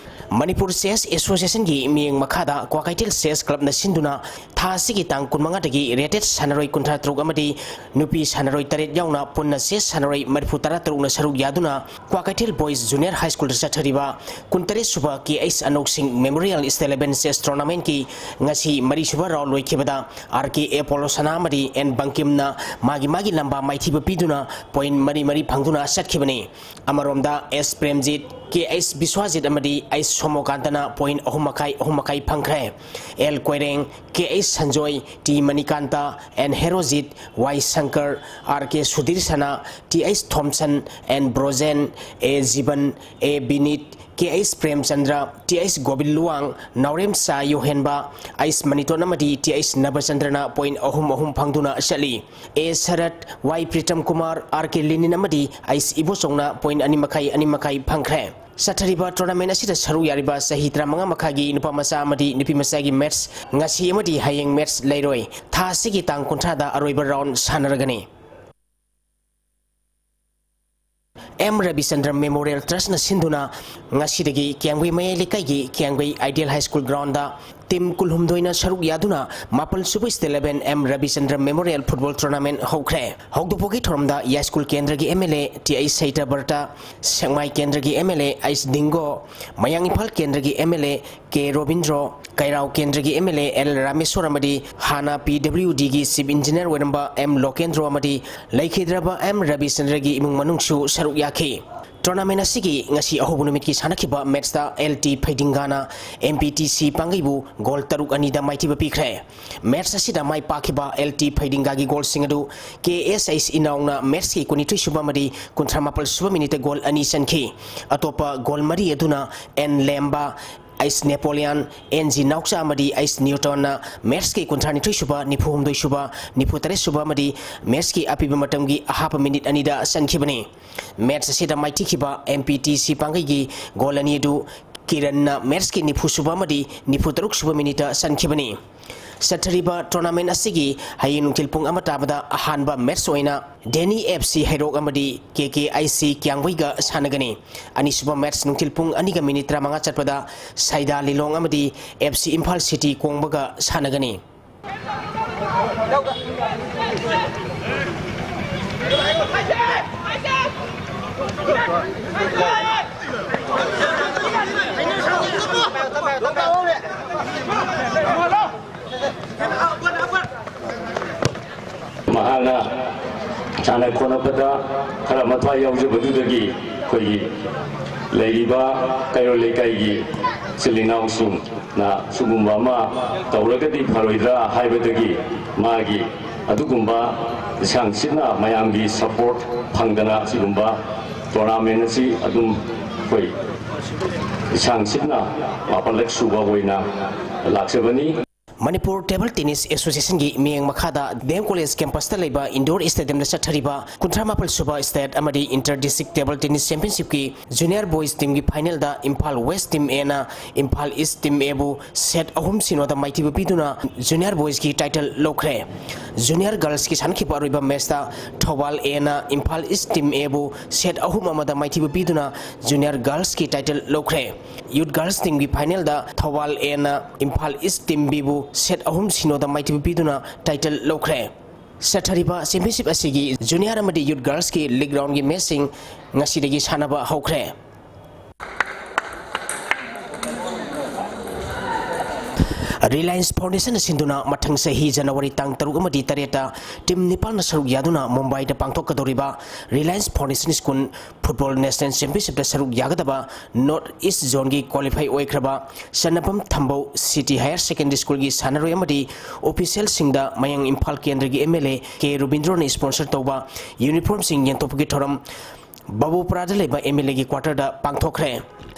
ꯃꯅꯤꯄꯨꯔ ꯆꯦꯁ ꯑꯦꯁꯣꯁꯤꯌꯦꯁꯟꯒꯤ ꯃꯤꯠꯌꯦꯡ ꯃꯈꯥꯗ ꯀ꯭ꯋꯥꯀꯩꯊꯦꯜ ꯆꯦꯁ ꯀ꯭ꯂꯕꯅ ꯁꯤꯟꯗꯨꯅ ꯊꯥ ꯑꯁꯤꯒꯤ ꯇꯥꯡ ꯀꯨꯟꯃꯉꯥꯗꯒꯤ ꯔꯦꯇꯦꯠ ꯁꯥꯟꯅꯔꯣꯏ ꯀꯨꯟꯊ꯭ꯔꯥ ꯇꯔꯨꯛ ꯑꯃꯗꯤ ꯅꯨꯄꯤ ꯁꯥꯟꯅꯔꯣꯏ ꯇꯔꯦꯠ ꯌꯥꯎꯅ ꯄꯨꯟꯅ ꯆꯦꯁ ꯁꯥꯟꯅꯔꯣꯏ ꯃꯔꯤꯐꯨ ꯇꯔꯥ ꯇꯔꯨꯛꯅ ꯁꯔꯨꯛ ꯌꯥꯗꯨꯅ ꯀ꯭ꯋꯥꯀꯩꯊꯦꯜ ꯕꯣꯏꯁ ꯖꯨꯅꯤꯌꯔ ꯍꯥꯏ ꯁ꯭ꯀꯨꯜꯗ ꯆꯠꯊꯔꯤꯕ ꯀꯨꯟꯇꯔꯦꯠ ꯁꯨꯕ ꯀꯦ ꯑꯩꯆ ꯑꯅꯣꯛ ꯁꯤꯡ ꯃꯦꯃꯣꯔꯤꯌꯦꯜ ꯁ꯭ꯇꯦꯠ ꯏꯂꯦꯚꯦꯟ ꯆꯦꯁ ꯇꯣꯔꯅꯥꯃꯦꯟꯠꯀꯤ ꯉꯁꯤ ꯃꯔꯤꯁꯨꯕ ꯔꯥꯎꯟ ꯂꯣꯏꯈꯤꯕꯗ ꯑꯥꯔ ꯀꯦ ꯑꯦꯄꯣꯂꯣ ꯁꯅꯥ ꯑꯃꯗꯤ ꯑꯦꯟ ꯕꯪꯀꯤꯝꯅ ꯃꯥꯒꯤ ꯃꯥꯒꯤ ꯂꯝꯕꯥ ꯃꯥꯏꯊꯤꯕ ꯄꯤꯗꯨꯅ ꯄꯣꯏꯟꯠ ꯃꯔꯤ ꯃꯔꯤ ꯐꯪꯗꯨꯅ ꯆꯠꯈꯤꯕꯅꯤ꯫ ꯑꯃꯔꯣꯝꯗ ꯑꯦꯁ ꯄ꯭ꯔꯦꯝꯖꯤꯠ, ꯀꯦ ꯑꯩꯆ ꯕꯤꯁ꯭ꯋꯥꯖꯤꯠ ꯑꯃꯗꯤ ꯑꯩꯆ ꯁꯣꯃꯣꯀꯥꯟꯇꯅ ꯄꯣꯏꯟꯠ ꯑꯍꯨꯝ ꯃꯈꯥꯏ, ꯑꯍꯨꯝ ꯃꯈꯥꯏ ꯐꯪꯈ꯭ꯔꯦ꯫ L Koireng, K H Sanjoy, T Manikanta, N Herojit, Y Shankar, R K Sudhir Sana, T H Thomson, N Brojen, A Jiban, A Binit, K H Premchandra, T H Gobin Luwang, ꯅꯥꯎꯔꯦꯝꯆꯥ ꯌꯣꯍꯦꯟꯕ, ꯑꯩꯆ ꯃꯅꯤꯇꯣꯟ ꯑꯃꯗꯤ ꯇꯤ ꯑꯩꯆ ꯅꯕꯆꯟꯗ꯭ꯔꯅ ꯄꯣꯏꯟꯠ ꯑꯍꯨꯝ ꯑꯍꯨꯝ ꯐꯪꯗꯨꯅ ꯆꯠꯂꯤ꯫ A Sarat, Y Pritam Kumar, R K Linin ꯑꯃꯗꯤ ꯑꯩꯆ ꯏꯕꯣꯆꯧꯅ ꯄꯣꯏꯟꯠ ꯑꯅꯤ ꯃꯈꯥꯏ, ꯑꯅꯤ ꯃꯈꯥꯏ ꯐꯪꯈ꯭ꯔꯦ꯫ ꯆꯠꯊꯔꯤꯕ ꯇꯣꯔꯅꯥꯃꯦꯟꯠ ꯑꯁꯤꯗ ꯁꯔꯨꯛ ꯌꯥꯔꯤꯕ ꯆꯍꯤ ꯇꯔꯥꯃꯉꯥ ꯃꯈꯥꯒꯤ ꯅꯨꯄꯥ ꯃꯆꯥ ꯑꯃꯗꯤ ꯅꯨꯄꯤ ꯃꯆꯥꯒꯤ ꯃꯦꯠꯆ ꯉꯁꯤ ꯑꯃꯗꯤ ꯍꯌꯦꯡ ꯃꯦꯠꯆ ꯂꯩꯔꯣꯏ꯫ ꯊꯥ ꯑꯁꯤꯒꯤ ꯇꯥꯡ ꯀꯨꯟꯊ꯭ꯔꯥꯗ ꯑꯔꯣꯏꯕ ꯔꯥꯎꯟ ꯁꯥꯟꯅꯔꯒꯅꯤ꯫ ꯑꯦꯝ ꯔꯕꯤꯆꯟꯗ꯭ꯔ ꯃꯦꯃꯣꯔꯤꯌꯦꯜ ꯇ꯭ꯔꯁꯅ ꯁꯤꯟꯗꯨꯅ ꯉꯁꯤꯗꯒꯤ ꯀꯤꯌꯥꯝꯒꯩ ꯃꯌꯥꯏ ꯂꯩꯀꯥꯏꯒꯤ Kiyamgei ideal high school ground team ꯀꯨꯟꯍꯨꯝꯗꯣꯏꯅ ꯁꯔꯨꯛ ꯌꯥꯗꯨꯅ ꯃꯥꯄꯜ ꯁꯨꯕ state eleven M Rabichandra memorial football tournament ꯍꯧꯈ꯭ꯔꯦ꯫ ꯍꯧꯗꯣꯛꯄꯒꯤ ꯊꯧꯔꯝꯗ ꯌꯥꯏꯁ꯭ꯀꯨꯜ ꯀꯦꯟꯗ꯭ꯔꯒꯤ M L A T H Satyabrata, Sekmai ꯀꯦꯟꯗ꯭ꯔꯒꯤ M L A H Dingo, Mayang Imphal ꯀꯦꯟꯗ꯭ꯔꯒꯤ M L A K Robindro, Keirao ꯀꯦꯟꯗ꯭ꯔꯒꯤ M L A L Rameshwar ꯑꯃꯗꯤ ꯍꯥꯟꯅ ꯄꯤ ꯗꯕ꯭ꯂꯤꯌꯨ ꯗꯤꯒꯤ ꯆꯤꯐ ꯏꯟꯖꯤꯅꯤꯌꯔ ꯑꯣꯏꯔꯝꯕ ꯑꯦꯝ ꯂꯣꯀꯦꯟꯗ꯭ꯔꯣ ꯑꯃꯗꯤ ꯂꯩꯈꯤꯗ꯭ꯔꯕ ꯑꯦꯝ ꯔꯕꯤꯆꯟꯗ꯭ꯔꯒꯤ ꯏꯃꯨꯡ ꯃꯅꯨꯡꯁꯨ ꯁꯔꯨꯛ ꯌꯥꯈꯤ꯫ ꯇꯣꯔꯅꯥꯃꯦꯟꯠ ꯑꯁꯤꯒꯤ ꯉꯁꯤ ꯑꯍꯧꯕ ꯅꯨꯃꯤꯠꯀꯤ ꯁꯥꯟꯅꯈꯤꯕ ꯃꯦꯠꯆꯇ ꯑꯦꯜ ꯇꯤ ꯐꯩꯗꯤꯡꯒꯥꯅ ꯑꯦꯝ ꯄꯤ ꯇꯤ ꯁꯤ ꯄꯥꯡꯒꯩꯕꯨ ꯒꯣꯜ ꯇꯔꯨꯛ ꯑꯅꯤꯗ ꯃꯥꯏꯊꯤꯕ ꯄꯤꯈ꯭ꯔꯦ꯫ ꯃꯦꯠꯆ ꯑꯁꯤꯗ ꯃꯥꯏ ꯄꯥꯛꯈꯤꯕ ꯑꯦꯜ ꯇꯤ ꯐꯩꯗꯤꯡꯒꯥꯒꯤ ꯒꯣꯜꯁꯤꯡ ꯑꯗꯨ ꯀꯦ ꯑꯦꯁ ꯑꯩꯆ ꯏꯅꯥꯎꯅ ꯃꯦꯠꯆꯀꯤ ꯀꯨꯟꯅꯤꯊꯣꯏ ꯁꯨꯕ ꯑꯃꯗꯤ ꯀꯨꯟꯊ꯭ꯔꯥ ꯃꯥꯄꯜ ꯁꯨꯕ ꯃꯤꯅꯤꯠꯇ ꯒꯣꯜ ꯑꯅꯤ ꯆꯟꯈꯤ꯫ ꯑꯇꯣꯞꯄ ꯒꯣꯜ ꯃꯔꯤ ꯑꯗꯨꯅ ꯑꯦꯟ ꯂꯦꯝꯕ, ꯑꯩꯆ ꯅꯦꯄꯣꯂꯤꯌꯥꯟ, ꯑꯦꯟ ꯖꯤ ꯅꯥꯎꯆꯥ ꯑꯃꯗꯤ ꯑꯩꯆ ꯅ꯭ꯌꯨꯇꯟꯅ ꯃꯦꯠꯆꯀꯤ ꯀꯨꯟꯊ꯭ꯔꯥ ꯅꯤꯊꯣꯏ ꯁꯨꯕ, ꯅꯤꯐꯨ ꯍꯨꯝꯗꯣꯏ ꯁꯨꯕ, ꯅꯤꯐꯨ ꯇꯔꯦꯠ ꯁꯨꯕ ꯑꯃꯗꯤ ꯃꯦꯠꯆꯀꯤ ꯑꯄꯤꯕ ꯃꯇꯝꯒꯤ ꯑꯍꯥꯞꯄ ꯃꯤꯅꯤꯠ ꯑꯅꯤꯗ ꯆꯟꯈꯤꯕꯅꯤ꯫ ꯃꯦꯠꯆ ꯑꯁꯤꯗ ꯃꯥꯏꯊꯤꯈꯤꯕ ꯑꯦꯝ ꯄꯤ ꯇꯤ ꯁꯤ ꯄꯥꯡꯒꯩꯒꯤ ꯒꯣꯜ ꯑꯅꯤ ꯑꯗꯨ ꯀꯤꯔꯟꯅ ꯃꯦꯠꯁꯀꯤ ꯅꯤꯐꯨ ꯁꯨꯕ ꯑꯃꯗꯤ ꯅꯤꯐꯨ ꯇꯔꯨꯛ ꯁꯨꯕ ꯃꯤꯅꯤꯠꯇ ꯆꯟꯈꯤꯕꯅꯤ꯫ ꯆꯠꯊꯔꯤꯕ ꯇꯣꯔꯅꯥꯃꯦꯟ ꯑꯁꯤꯒꯤ ꯍꯌꯦꯡ ꯅꯨꯡꯊꯤꯜ ꯄꯨꯡ ꯑꯃ ꯇꯥꯕꯗ ꯑꯍꯥꯟꯕ ꯃꯦꯠꯁ ꯑꯣꯏꯅ ꯗꯦꯅꯤ ꯑꯦꯐ ꯁꯤ ꯍꯩꯔꯣꯛ ꯑꯃꯗꯤ ꯀꯦ ꯀꯦ ꯑꯥꯏ ꯁꯤ ꯀ꯭ꯌꯥꯝꯒꯩꯒ ꯁꯥꯟꯅꯒꯅꯤ꯫ ꯑꯅꯤꯁꯨꯕ ꯃꯦꯠꯁ ꯅꯨꯡꯊꯤꯜ ꯄꯨꯡ ꯑꯅꯤꯒ ꯃꯤꯅꯤꯠ ꯇꯔꯥꯃꯉꯥ ꯆꯠꯄꯗ ꯁꯥꯏꯗꯥ ꯂꯤꯂꯣꯡ ꯑꯃꯗꯤ ꯑꯦꯐ ꯁꯤ ꯏꯝꯐꯥꯜ ꯁꯤꯇꯤ ꯀꯣꯡꯕꯒ ꯁꯥꯟꯅꯒꯅꯤ꯫ ꯃꯍꯥꯛꯅ ꯁꯥꯟꯅ ꯈꯣꯠꯅꯕꯗ ꯈꯔ ꯃꯊ꯭ꯋꯥꯏ ꯌꯥꯎꯖꯕꯗꯨꯗꯒꯤ ꯑꯩꯈꯣꯏꯒꯤ ꯂꯩꯔꯤꯕ ꯀꯩꯔꯣꯜ ꯂꯩꯀꯥꯏꯒꯤ ꯏꯆꯤꯜ ꯏꯅꯥꯎꯁꯤꯡꯅ ꯁꯤꯒꯨꯝꯕ ꯑꯃ ꯇꯧꯔꯒꯗꯤ ꯐꯔꯣꯏꯗ꯭ꯔꯥ ꯍꯥꯏꯕꯗꯒꯤ ꯃꯥꯒꯤ ꯑꯗꯨꯒꯨꯝꯕ ꯂꯤꯁꯥꯡ ꯁꯤꯠꯅ ꯃꯌꯥꯝꯒꯤ ꯁꯄꯣꯔꯠ ꯐꯪꯗꯅ ꯁꯤꯒꯨꯝꯕ ꯇꯣꯔꯅꯥꯃꯦꯟ ꯑꯁꯤ ꯑꯗꯨꯝ ꯑꯩꯈꯣꯏ ꯂꯤꯁꯥꯡ ꯁꯤꯠꯅ ꯃꯥꯄꯜꯂꯛ ꯁꯨꯕ ꯑꯣꯏꯅ ꯂꯥꯛꯆꯕꯅꯤ꯫ ꯃꯅꯤꯄꯨꯔ ꯇꯦꯕꯜ ꯇꯦꯅꯤꯁ ꯑꯦꯁꯣꯁꯤꯌꯦꯁꯟꯒꯤ ꯃꯤꯠꯌꯦꯡ ꯃꯈꯥꯗ ꯗꯤ ꯑꯦꯝ ꯀꯣꯂꯦꯖ ꯀꯦꯝꯄꯁꯇ ꯂꯩꯕ ꯏꯟꯗꯣꯔ ꯁ꯭ꯇꯦꯗꯤꯌꯝꯗ ꯆꯠꯊꯔꯤꯕ ꯀꯨꯟꯊ꯭ꯔꯥ ꯃꯥꯄꯜ ꯁꯨꯕ ꯁ꯭ꯇꯦꯠ ꯑꯃꯗꯤ ꯏꯟꯇꯔ ꯗꯤꯁꯇ꯭ꯔꯤꯛ ꯇꯦꯕꯜ ꯇꯦꯅꯤꯁ ꯆꯦꯝꯄꯤꯌꯟꯁꯤꯞꯀꯤ ꯖꯨꯅꯤꯌꯔ ꯕꯣꯏꯁ ꯇꯤꯝꯒꯤ ꯐꯥꯏꯅꯦꯜꯗ ꯏꯝꯐꯥꯜ ꯋꯦꯁ ꯇꯤꯝ ꯑꯦꯅ ꯏꯝꯐꯥꯜ ꯏꯁ ꯇꯤꯝ ꯑꯦꯕꯨ ꯁꯦꯠ ꯑꯍꯨꯝ ꯁꯤꯅꯣꯗ ꯃꯥꯏꯊꯤꯕ ꯄꯤꯗꯨꯅ ꯖꯨꯅꯤꯌꯔ ꯕꯣꯏꯁꯀꯤ ꯇꯥꯏꯇꯜ ꯂꯧꯈ꯭ꯔꯦ꯫ ꯖꯨꯅꯤꯌꯔ ꯒꯔꯜꯁꯀꯤ ꯁꯥꯟꯅꯈꯤꯕ ꯑꯔꯣꯏꯕ ꯃꯦꯆꯇ ꯊꯧꯕꯥꯜ ꯑꯦꯅ ꯏꯝꯐꯥꯜ ꯏꯁ ꯇꯤꯝ ꯑꯦꯕꯨ ꯁꯦꯠ ꯑꯍꯨꯝ ꯑꯃꯗ ꯃꯥꯏꯊꯤꯕ ꯄꯤꯗꯨꯅ ꯖꯨꯅꯤꯌꯔ ꯒꯔꯜꯁꯀꯤ ꯇꯥꯏꯇꯜ ꯂꯧꯈ꯭ꯔꯦ꯫ ꯌꯨꯠ ꯒꯔꯜꯁ ꯇꯤꯝꯒꯤ ꯐꯥꯏꯅꯦꯜꯗ ꯊꯧꯕꯥꯜ ꯑꯦꯅ ꯏꯝꯐꯥꯜ ꯏꯁ ꯇꯤꯝ ꯕꯤꯕꯨ ꯁꯦꯠ ꯑꯍꯨꯝ ꯁꯤꯅꯣꯗ ꯃꯥꯏꯊꯤꯕ ꯄꯤꯗꯨꯅ ꯇꯥꯏꯇꯜ ꯂꯧꯈ꯭ꯔꯦ꯫ ꯆꯠꯊꯔꯤꯕ ꯆꯦꯝꯄꯤꯌꯟꯁꯤꯞ ꯑꯁꯤꯒꯤ ꯖꯨꯅꯤꯌꯔ ꯑꯃꯗꯤ ꯌꯨꯠ ꯒꯔꯜꯁꯀꯤ ꯂꯤꯒ ꯔꯥꯎꯟꯒꯤ ꯃꯦꯆꯁꯤꯡ ꯉꯁꯤꯗꯒꯤ ꯁꯥꯟꯅꯕ ꯍꯧꯈ꯭ꯔꯦ꯫ ꯔꯤꯂꯥꯌꯟꯁ ꯐꯥꯎꯟꯗꯦꯁꯟꯅ ꯁꯤꯟꯗꯨꯅ ꯃꯊꯪ ꯆꯍꯤ ꯖꯅꯋꯥꯔꯤ ꯇꯥꯡ ꯇꯔꯨꯛ ꯑꯃꯗꯤ ꯇꯔꯦꯠꯇ ꯇꯤꯝ ꯅꯤꯄꯥꯜꯅ ꯁꯔꯨꯛ ꯌꯥꯗꯨꯅ ꯃꯨꯝꯕꯥꯏꯗ ꯄꯥꯡꯊꯣꯛꯀꯗꯧꯔꯤꯕ Reliance foundation school football national ꯆꯦꯝꯄꯤꯌꯟꯁꯤꯞꯇ ꯁꯔꯨꯛ ꯌꯥꯒꯗꯕ ꯅꯣꯔꯠ ꯏꯁ ꯖꯣꯟꯒꯤ ꯀ꯭ꯋꯥꯂꯤꯐꯥꯏ ꯑꯣꯏꯈ꯭ꯔꯕ ꯆꯟꯅꯐꯝ ꯊꯝꯕꯧ ꯁꯤꯇꯤ ꯍꯥꯌꯔ ꯁꯦꯀꯦꯟꯗꯔꯤ ꯁ꯭ꯀꯨꯜꯒꯤ ꯁꯥꯟꯅꯔꯣꯏ ꯑꯃꯗꯤ ꯑꯣꯐꯤꯁꯤꯌꯦꯜꯁꯤꯡꯗ ꯃꯌꯥꯡ ꯏꯝꯐꯥꯜ ꯀꯦꯟꯗ꯭ꯔꯒꯤ ꯑꯦꯝ ꯑꯦꯜ ꯑꯦ ꯀꯦ ꯔꯨꯕꯤꯟꯗ꯭ꯔꯣꯅ ꯁ꯭ꯄꯣꯟꯁꯔ ꯇꯧꯕ ꯌꯨꯅꯤꯐꯣꯔꯝꯁꯤꯡ ꯌꯦꯟꯊꯣꯛꯄꯒꯤ ꯊꯧꯔꯝ ꯕꯥꯕꯨꯄꯨꯔꯥꯗ ꯂꯩꯕ ꯑꯦꯝ ꯑꯦꯜ ꯑꯦꯒꯤ ꯀ꯭ꯋꯥꯇꯔꯗ ꯄꯥꯡꯊꯣꯛꯈ꯭ꯔꯦ꯫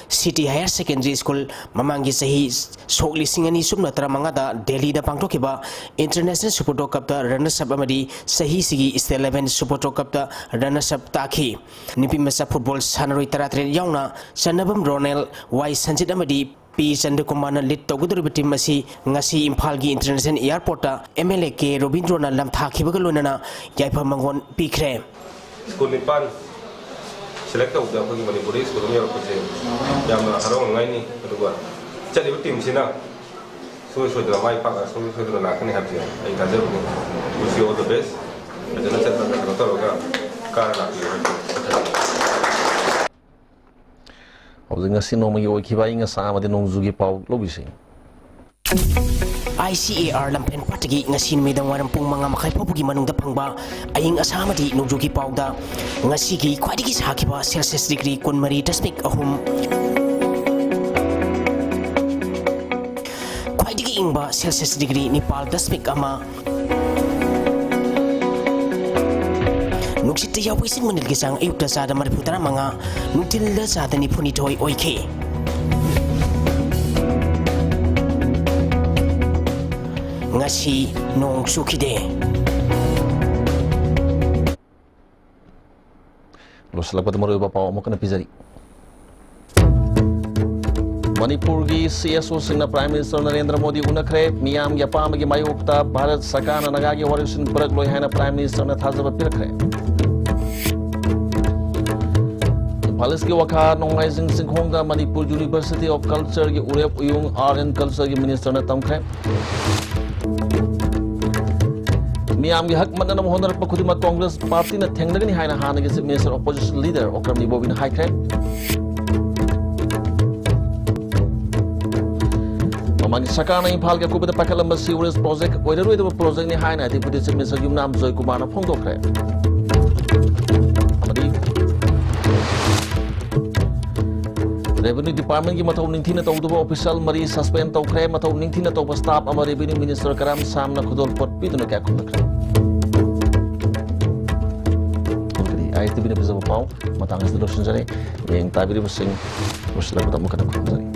City Higher Secondary School ꯃꯃꯥꯡꯒꯤ ꯆꯍꯤ ꯁꯣꯛ ꯂꯤꯁꯤꯡ ꯑꯅꯤ ꯁꯨꯞꯅ ꯇꯔꯥꯃꯉꯥꯗ ꯗꯦꯜꯂꯤꯗ ꯄꯥꯡꯊꯣꯛꯈꯤꯕ International Super Tro Cupꯇ runners up ꯑꯃꯗꯤ ꯆꯍꯤꯁꯤꯒꯤ State Level Super Tro Cupꯇ runners up ꯇꯥꯈꯤ꯫ ꯅꯨꯄꯤꯃꯆꯥ football ꯁꯥꯟꯅꯔꯣꯏ ꯇꯔꯥꯇꯔꯦꯠ ꯌꯥꯎꯅ ꯆꯟꯅꯕꯝ ꯔꯣꯅꯦꯜ, ꯋꯥꯏ ꯁꯟꯖꯤꯠ ꯑꯃꯗꯤ ꯄꯤ ꯆꯟꯗ꯭ꯔꯀꯨꯃꯥꯔꯅ lead ꯇꯧꯒꯗꯧꯔꯤꯕ team ꯑꯁꯤ ꯉꯁꯤ ꯏꯝꯐꯥꯜꯒꯤ International Airportꯇ MLA ꯀꯦ ꯔꯣꯕꯤꯟꯗ꯭ꯔꯣꯅ ꯂꯝꯊꯥꯈꯤꯕꯒ ꯂꯣꯏꯅꯅ ꯌꯥꯏꯐ ꯃꯪꯒꯣꯜ ꯄꯤꯈ꯭ꯔꯦ꯫ School ꯅꯤꯄꯥꯟ select ꯇꯧꯕꯗ ꯑꯩꯈꯣꯏꯒꯤ ꯃꯅꯤꯄꯨꯔꯗꯒꯤ school ꯑꯃ ꯌꯧꯔꯛꯄꯁꯦ ꯌꯥꯝꯅ ꯍꯔꯥꯎꯅꯤꯡꯉꯥꯏꯅꯤ꯫ ꯑꯗꯨꯒ ꯆꯠꯂꯤꯕ teamꯁꯤꯅ ꯁꯨꯡꯁꯣꯏ ꯁꯣꯏꯗꯅ ꯃꯥꯏ ꯄꯥꯛꯑ ꯁꯨꯡꯁꯣꯏ ꯁꯣꯏꯗꯅ ꯂꯥꯛꯀꯅꯤ ꯍꯥꯏꯕꯁꯦ ꯑꯩ ꯊꯥꯖꯕꯅꯤ꯫ Wish you all the best꯫ ꯐꯖꯅ ꯆꯠꯂꯒ ꯀꯩꯅꯣ ꯇꯧꯔꯒ ꯀꯥꯔ ꯂꯥꯛꯄꯤꯌꯨ ꯍꯥꯏꯕꯁꯦ꯫ ꯍꯧꯖꯤꯛ ꯉꯁꯤ ꯅꯣꯡꯃꯒꯤ ꯑꯣꯏꯈꯤꯕ ꯑꯏꯪ ꯑꯁꯥ ꯑꯃꯗꯤ ꯅꯣꯡꯖꯨꯒꯤ ꯄꯥꯎ ꯂꯧꯕꯤꯁꯤ꯫ ICAR ꯂꯝꯐꯦꯟ ꯄꯥꯠꯇꯒꯤ ꯉꯁꯤ ꯅꯨꯃꯤꯗꯥꯡ ꯋꯥꯏꯔꯝ ꯄꯨꯡ ꯃꯉꯥ ꯃꯈꯥꯏ ꯐꯥꯎꯕꯒꯤ ꯃꯅꯨꯡꯗ ꯐꯪꯕ ꯑꯏꯪ ꯑꯁꯥ ꯑꯃꯗꯤ ꯅꯣꯡꯖꯨꯒꯤ ꯄꯥꯎꯗ, ꯉꯁꯤꯒꯤ ꯈ꯭ꯋꯥꯏꯗꯒꯤ ꯁꯥꯈꯤꯕ Celsius degree ꯀꯨꯟꯃꯔꯤ ꯗꯁꯃꯤꯛ ꯑꯍꯨꯝ, ꯈ꯭ꯋꯥꯏꯗꯒꯤ ꯏꯪꯕ Celsius degree ꯅꯤꯄꯥꯜ ꯗꯁꯃꯤꯛ ꯑꯃ, ꯅꯨꯡꯁꯤꯠꯇ ꯌꯥꯎꯕ ꯏꯁꯤꯡ ꯃꯅꯤꯜꯒꯤ ꯆꯥꯡ ꯑꯌꯨꯛꯇ ꯆꯥꯗ ꯃꯔꯤꯐꯨ ꯇꯔꯥꯃꯉꯥ, ꯅꯨꯡꯊꯤꯜꯗ ꯆꯥꯗ ꯅꯤꯐꯨꯅꯤꯊꯣꯏ ꯑꯣꯏꯈꯤ꯫ ꯉꯁꯤ ꯅꯣꯡ ꯆꯨꯈꯤꯗꯦ꯫ ꯂꯣꯏꯁꯤꯜꯂꯛꯄꯗ ꯃꯔꯨꯑꯣꯏꯕ ꯄꯥꯎ ꯑꯃꯨꯛ ꯍꯟꯅ ꯄꯤꯖꯔꯤ꯫ ꯃꯅꯤꯄꯨꯔꯒꯤ CSOꯁꯤꯡꯅ Prime Minister ꯅꯔꯦꯟꯗ꯭ꯔ ꯃꯣꯗꯤ ꯎꯅꯈ꯭ꯔꯦ꯫ ꯃꯤꯌꯥꯝꯒꯤ ꯑꯄꯥꯝꯕꯒꯤ ꯃꯥꯌꯣꯛꯇ ꯚꯥꯔꯠ ꯁꯔꯀꯥꯔꯅ ꯅꯥꯒꯥꯒꯤ ꯋꯥꯔꯦꯞꯁꯤꯡ ꯄꯨꯔꯛꯂꯣꯏ ꯍꯥꯏꯅ Prime Ministerꯅ ꯊꯥꯖꯕ ꯄꯤꯔꯛꯈ꯭ꯔꯦ꯫ ꯏꯝꯐꯥꯜ ꯏꯁꯀꯤ ꯋꯥꯈꯥ ꯅꯣꯡꯃꯥꯏꯖꯤꯡ ꯆꯤꯡꯈꯣꯡꯗ Manipur University of Cultureꯒꯤ ꯎꯔꯦꯞ ꯎꯌꯨꯡ Art and Cultureꯒꯤ Ministerꯅ ꯇꯝꯈ꯭ꯔꯦ꯫ ꯃꯤꯌꯥꯝꯒꯤ ꯍꯛ ꯃꯠꯅꯅꯕ ꯍꯣꯠꯅꯔꯛꯄ ꯈꯨꯗꯤꯡꯃꯛ Congress Partyꯅ ꯊꯦꯡꯅꯒꯅꯤ ꯍꯥꯏꯅ ꯍꯥꯟꯅꯒꯤ Chief Minister, Opposition Leader Okram ꯏꯕꯣꯕꯤꯅ ꯍꯥꯏꯈ꯭ꯔꯦ꯫ ꯃꯃꯥꯡꯒꯤ ꯁꯔꯀꯥꯔꯅ ꯏꯝꯐꯥꯜꯒꯤ ꯑꯀꯣꯏꯕꯗ ꯄꯥꯏꯈꯠꯂꯝꯕ sewerage project ꯑꯣꯏꯔꯔꯣꯏꯗꯕ projectꯅꯤ ꯍꯥꯏꯅ Deputy Chief Minister ꯌꯨꯝꯅꯥꯝ ꯖꯣꯏꯀꯨꯃꯥꯔꯅ ꯐꯣꯡꯗꯣꯛꯈ꯭ꯔꯦ꯫ ꯑꯃꯗꯤ Revenue Departmentꯀꯤ ꯃꯊꯧ ꯅꯤꯡꯊꯤꯅ ꯇꯧꯗꯕ official ꯃꯔꯤ suspend ꯇꯧꯈ꯭ꯔꯦ꯫ ꯃꯊꯧ ꯅꯤꯡꯊꯤꯅ ꯇꯧꯕ staff ꯑꯃ Revenue Minister ꯀꯔꯥꯝ ꯁꯥꯝꯅ ꯈꯨꯗꯣꯜꯄꯣꯠ ꯄꯤꯗꯨꯅ ꯀꯌꯥ ꯈꯨꯝꯅꯈ꯭ꯔꯦ꯫ ꯄꯤꯖꯕ ꯄꯥꯎ ꯃꯇꯥꯡ ꯑꯁꯤꯗ ꯂꯣꯏꯁꯤꯟꯖꯔꯦ꯫ ꯍꯌꯦꯡ ꯇꯥꯕꯤꯔꯤꯕꯁꯤꯡ ꯂꯣꯏꯁꯤꯜꯂꯛꯄꯗ ꯑꯃꯨꯛ ꯍꯟꯅ ꯈꯨꯔꯨꯝꯖꯔꯤ꯫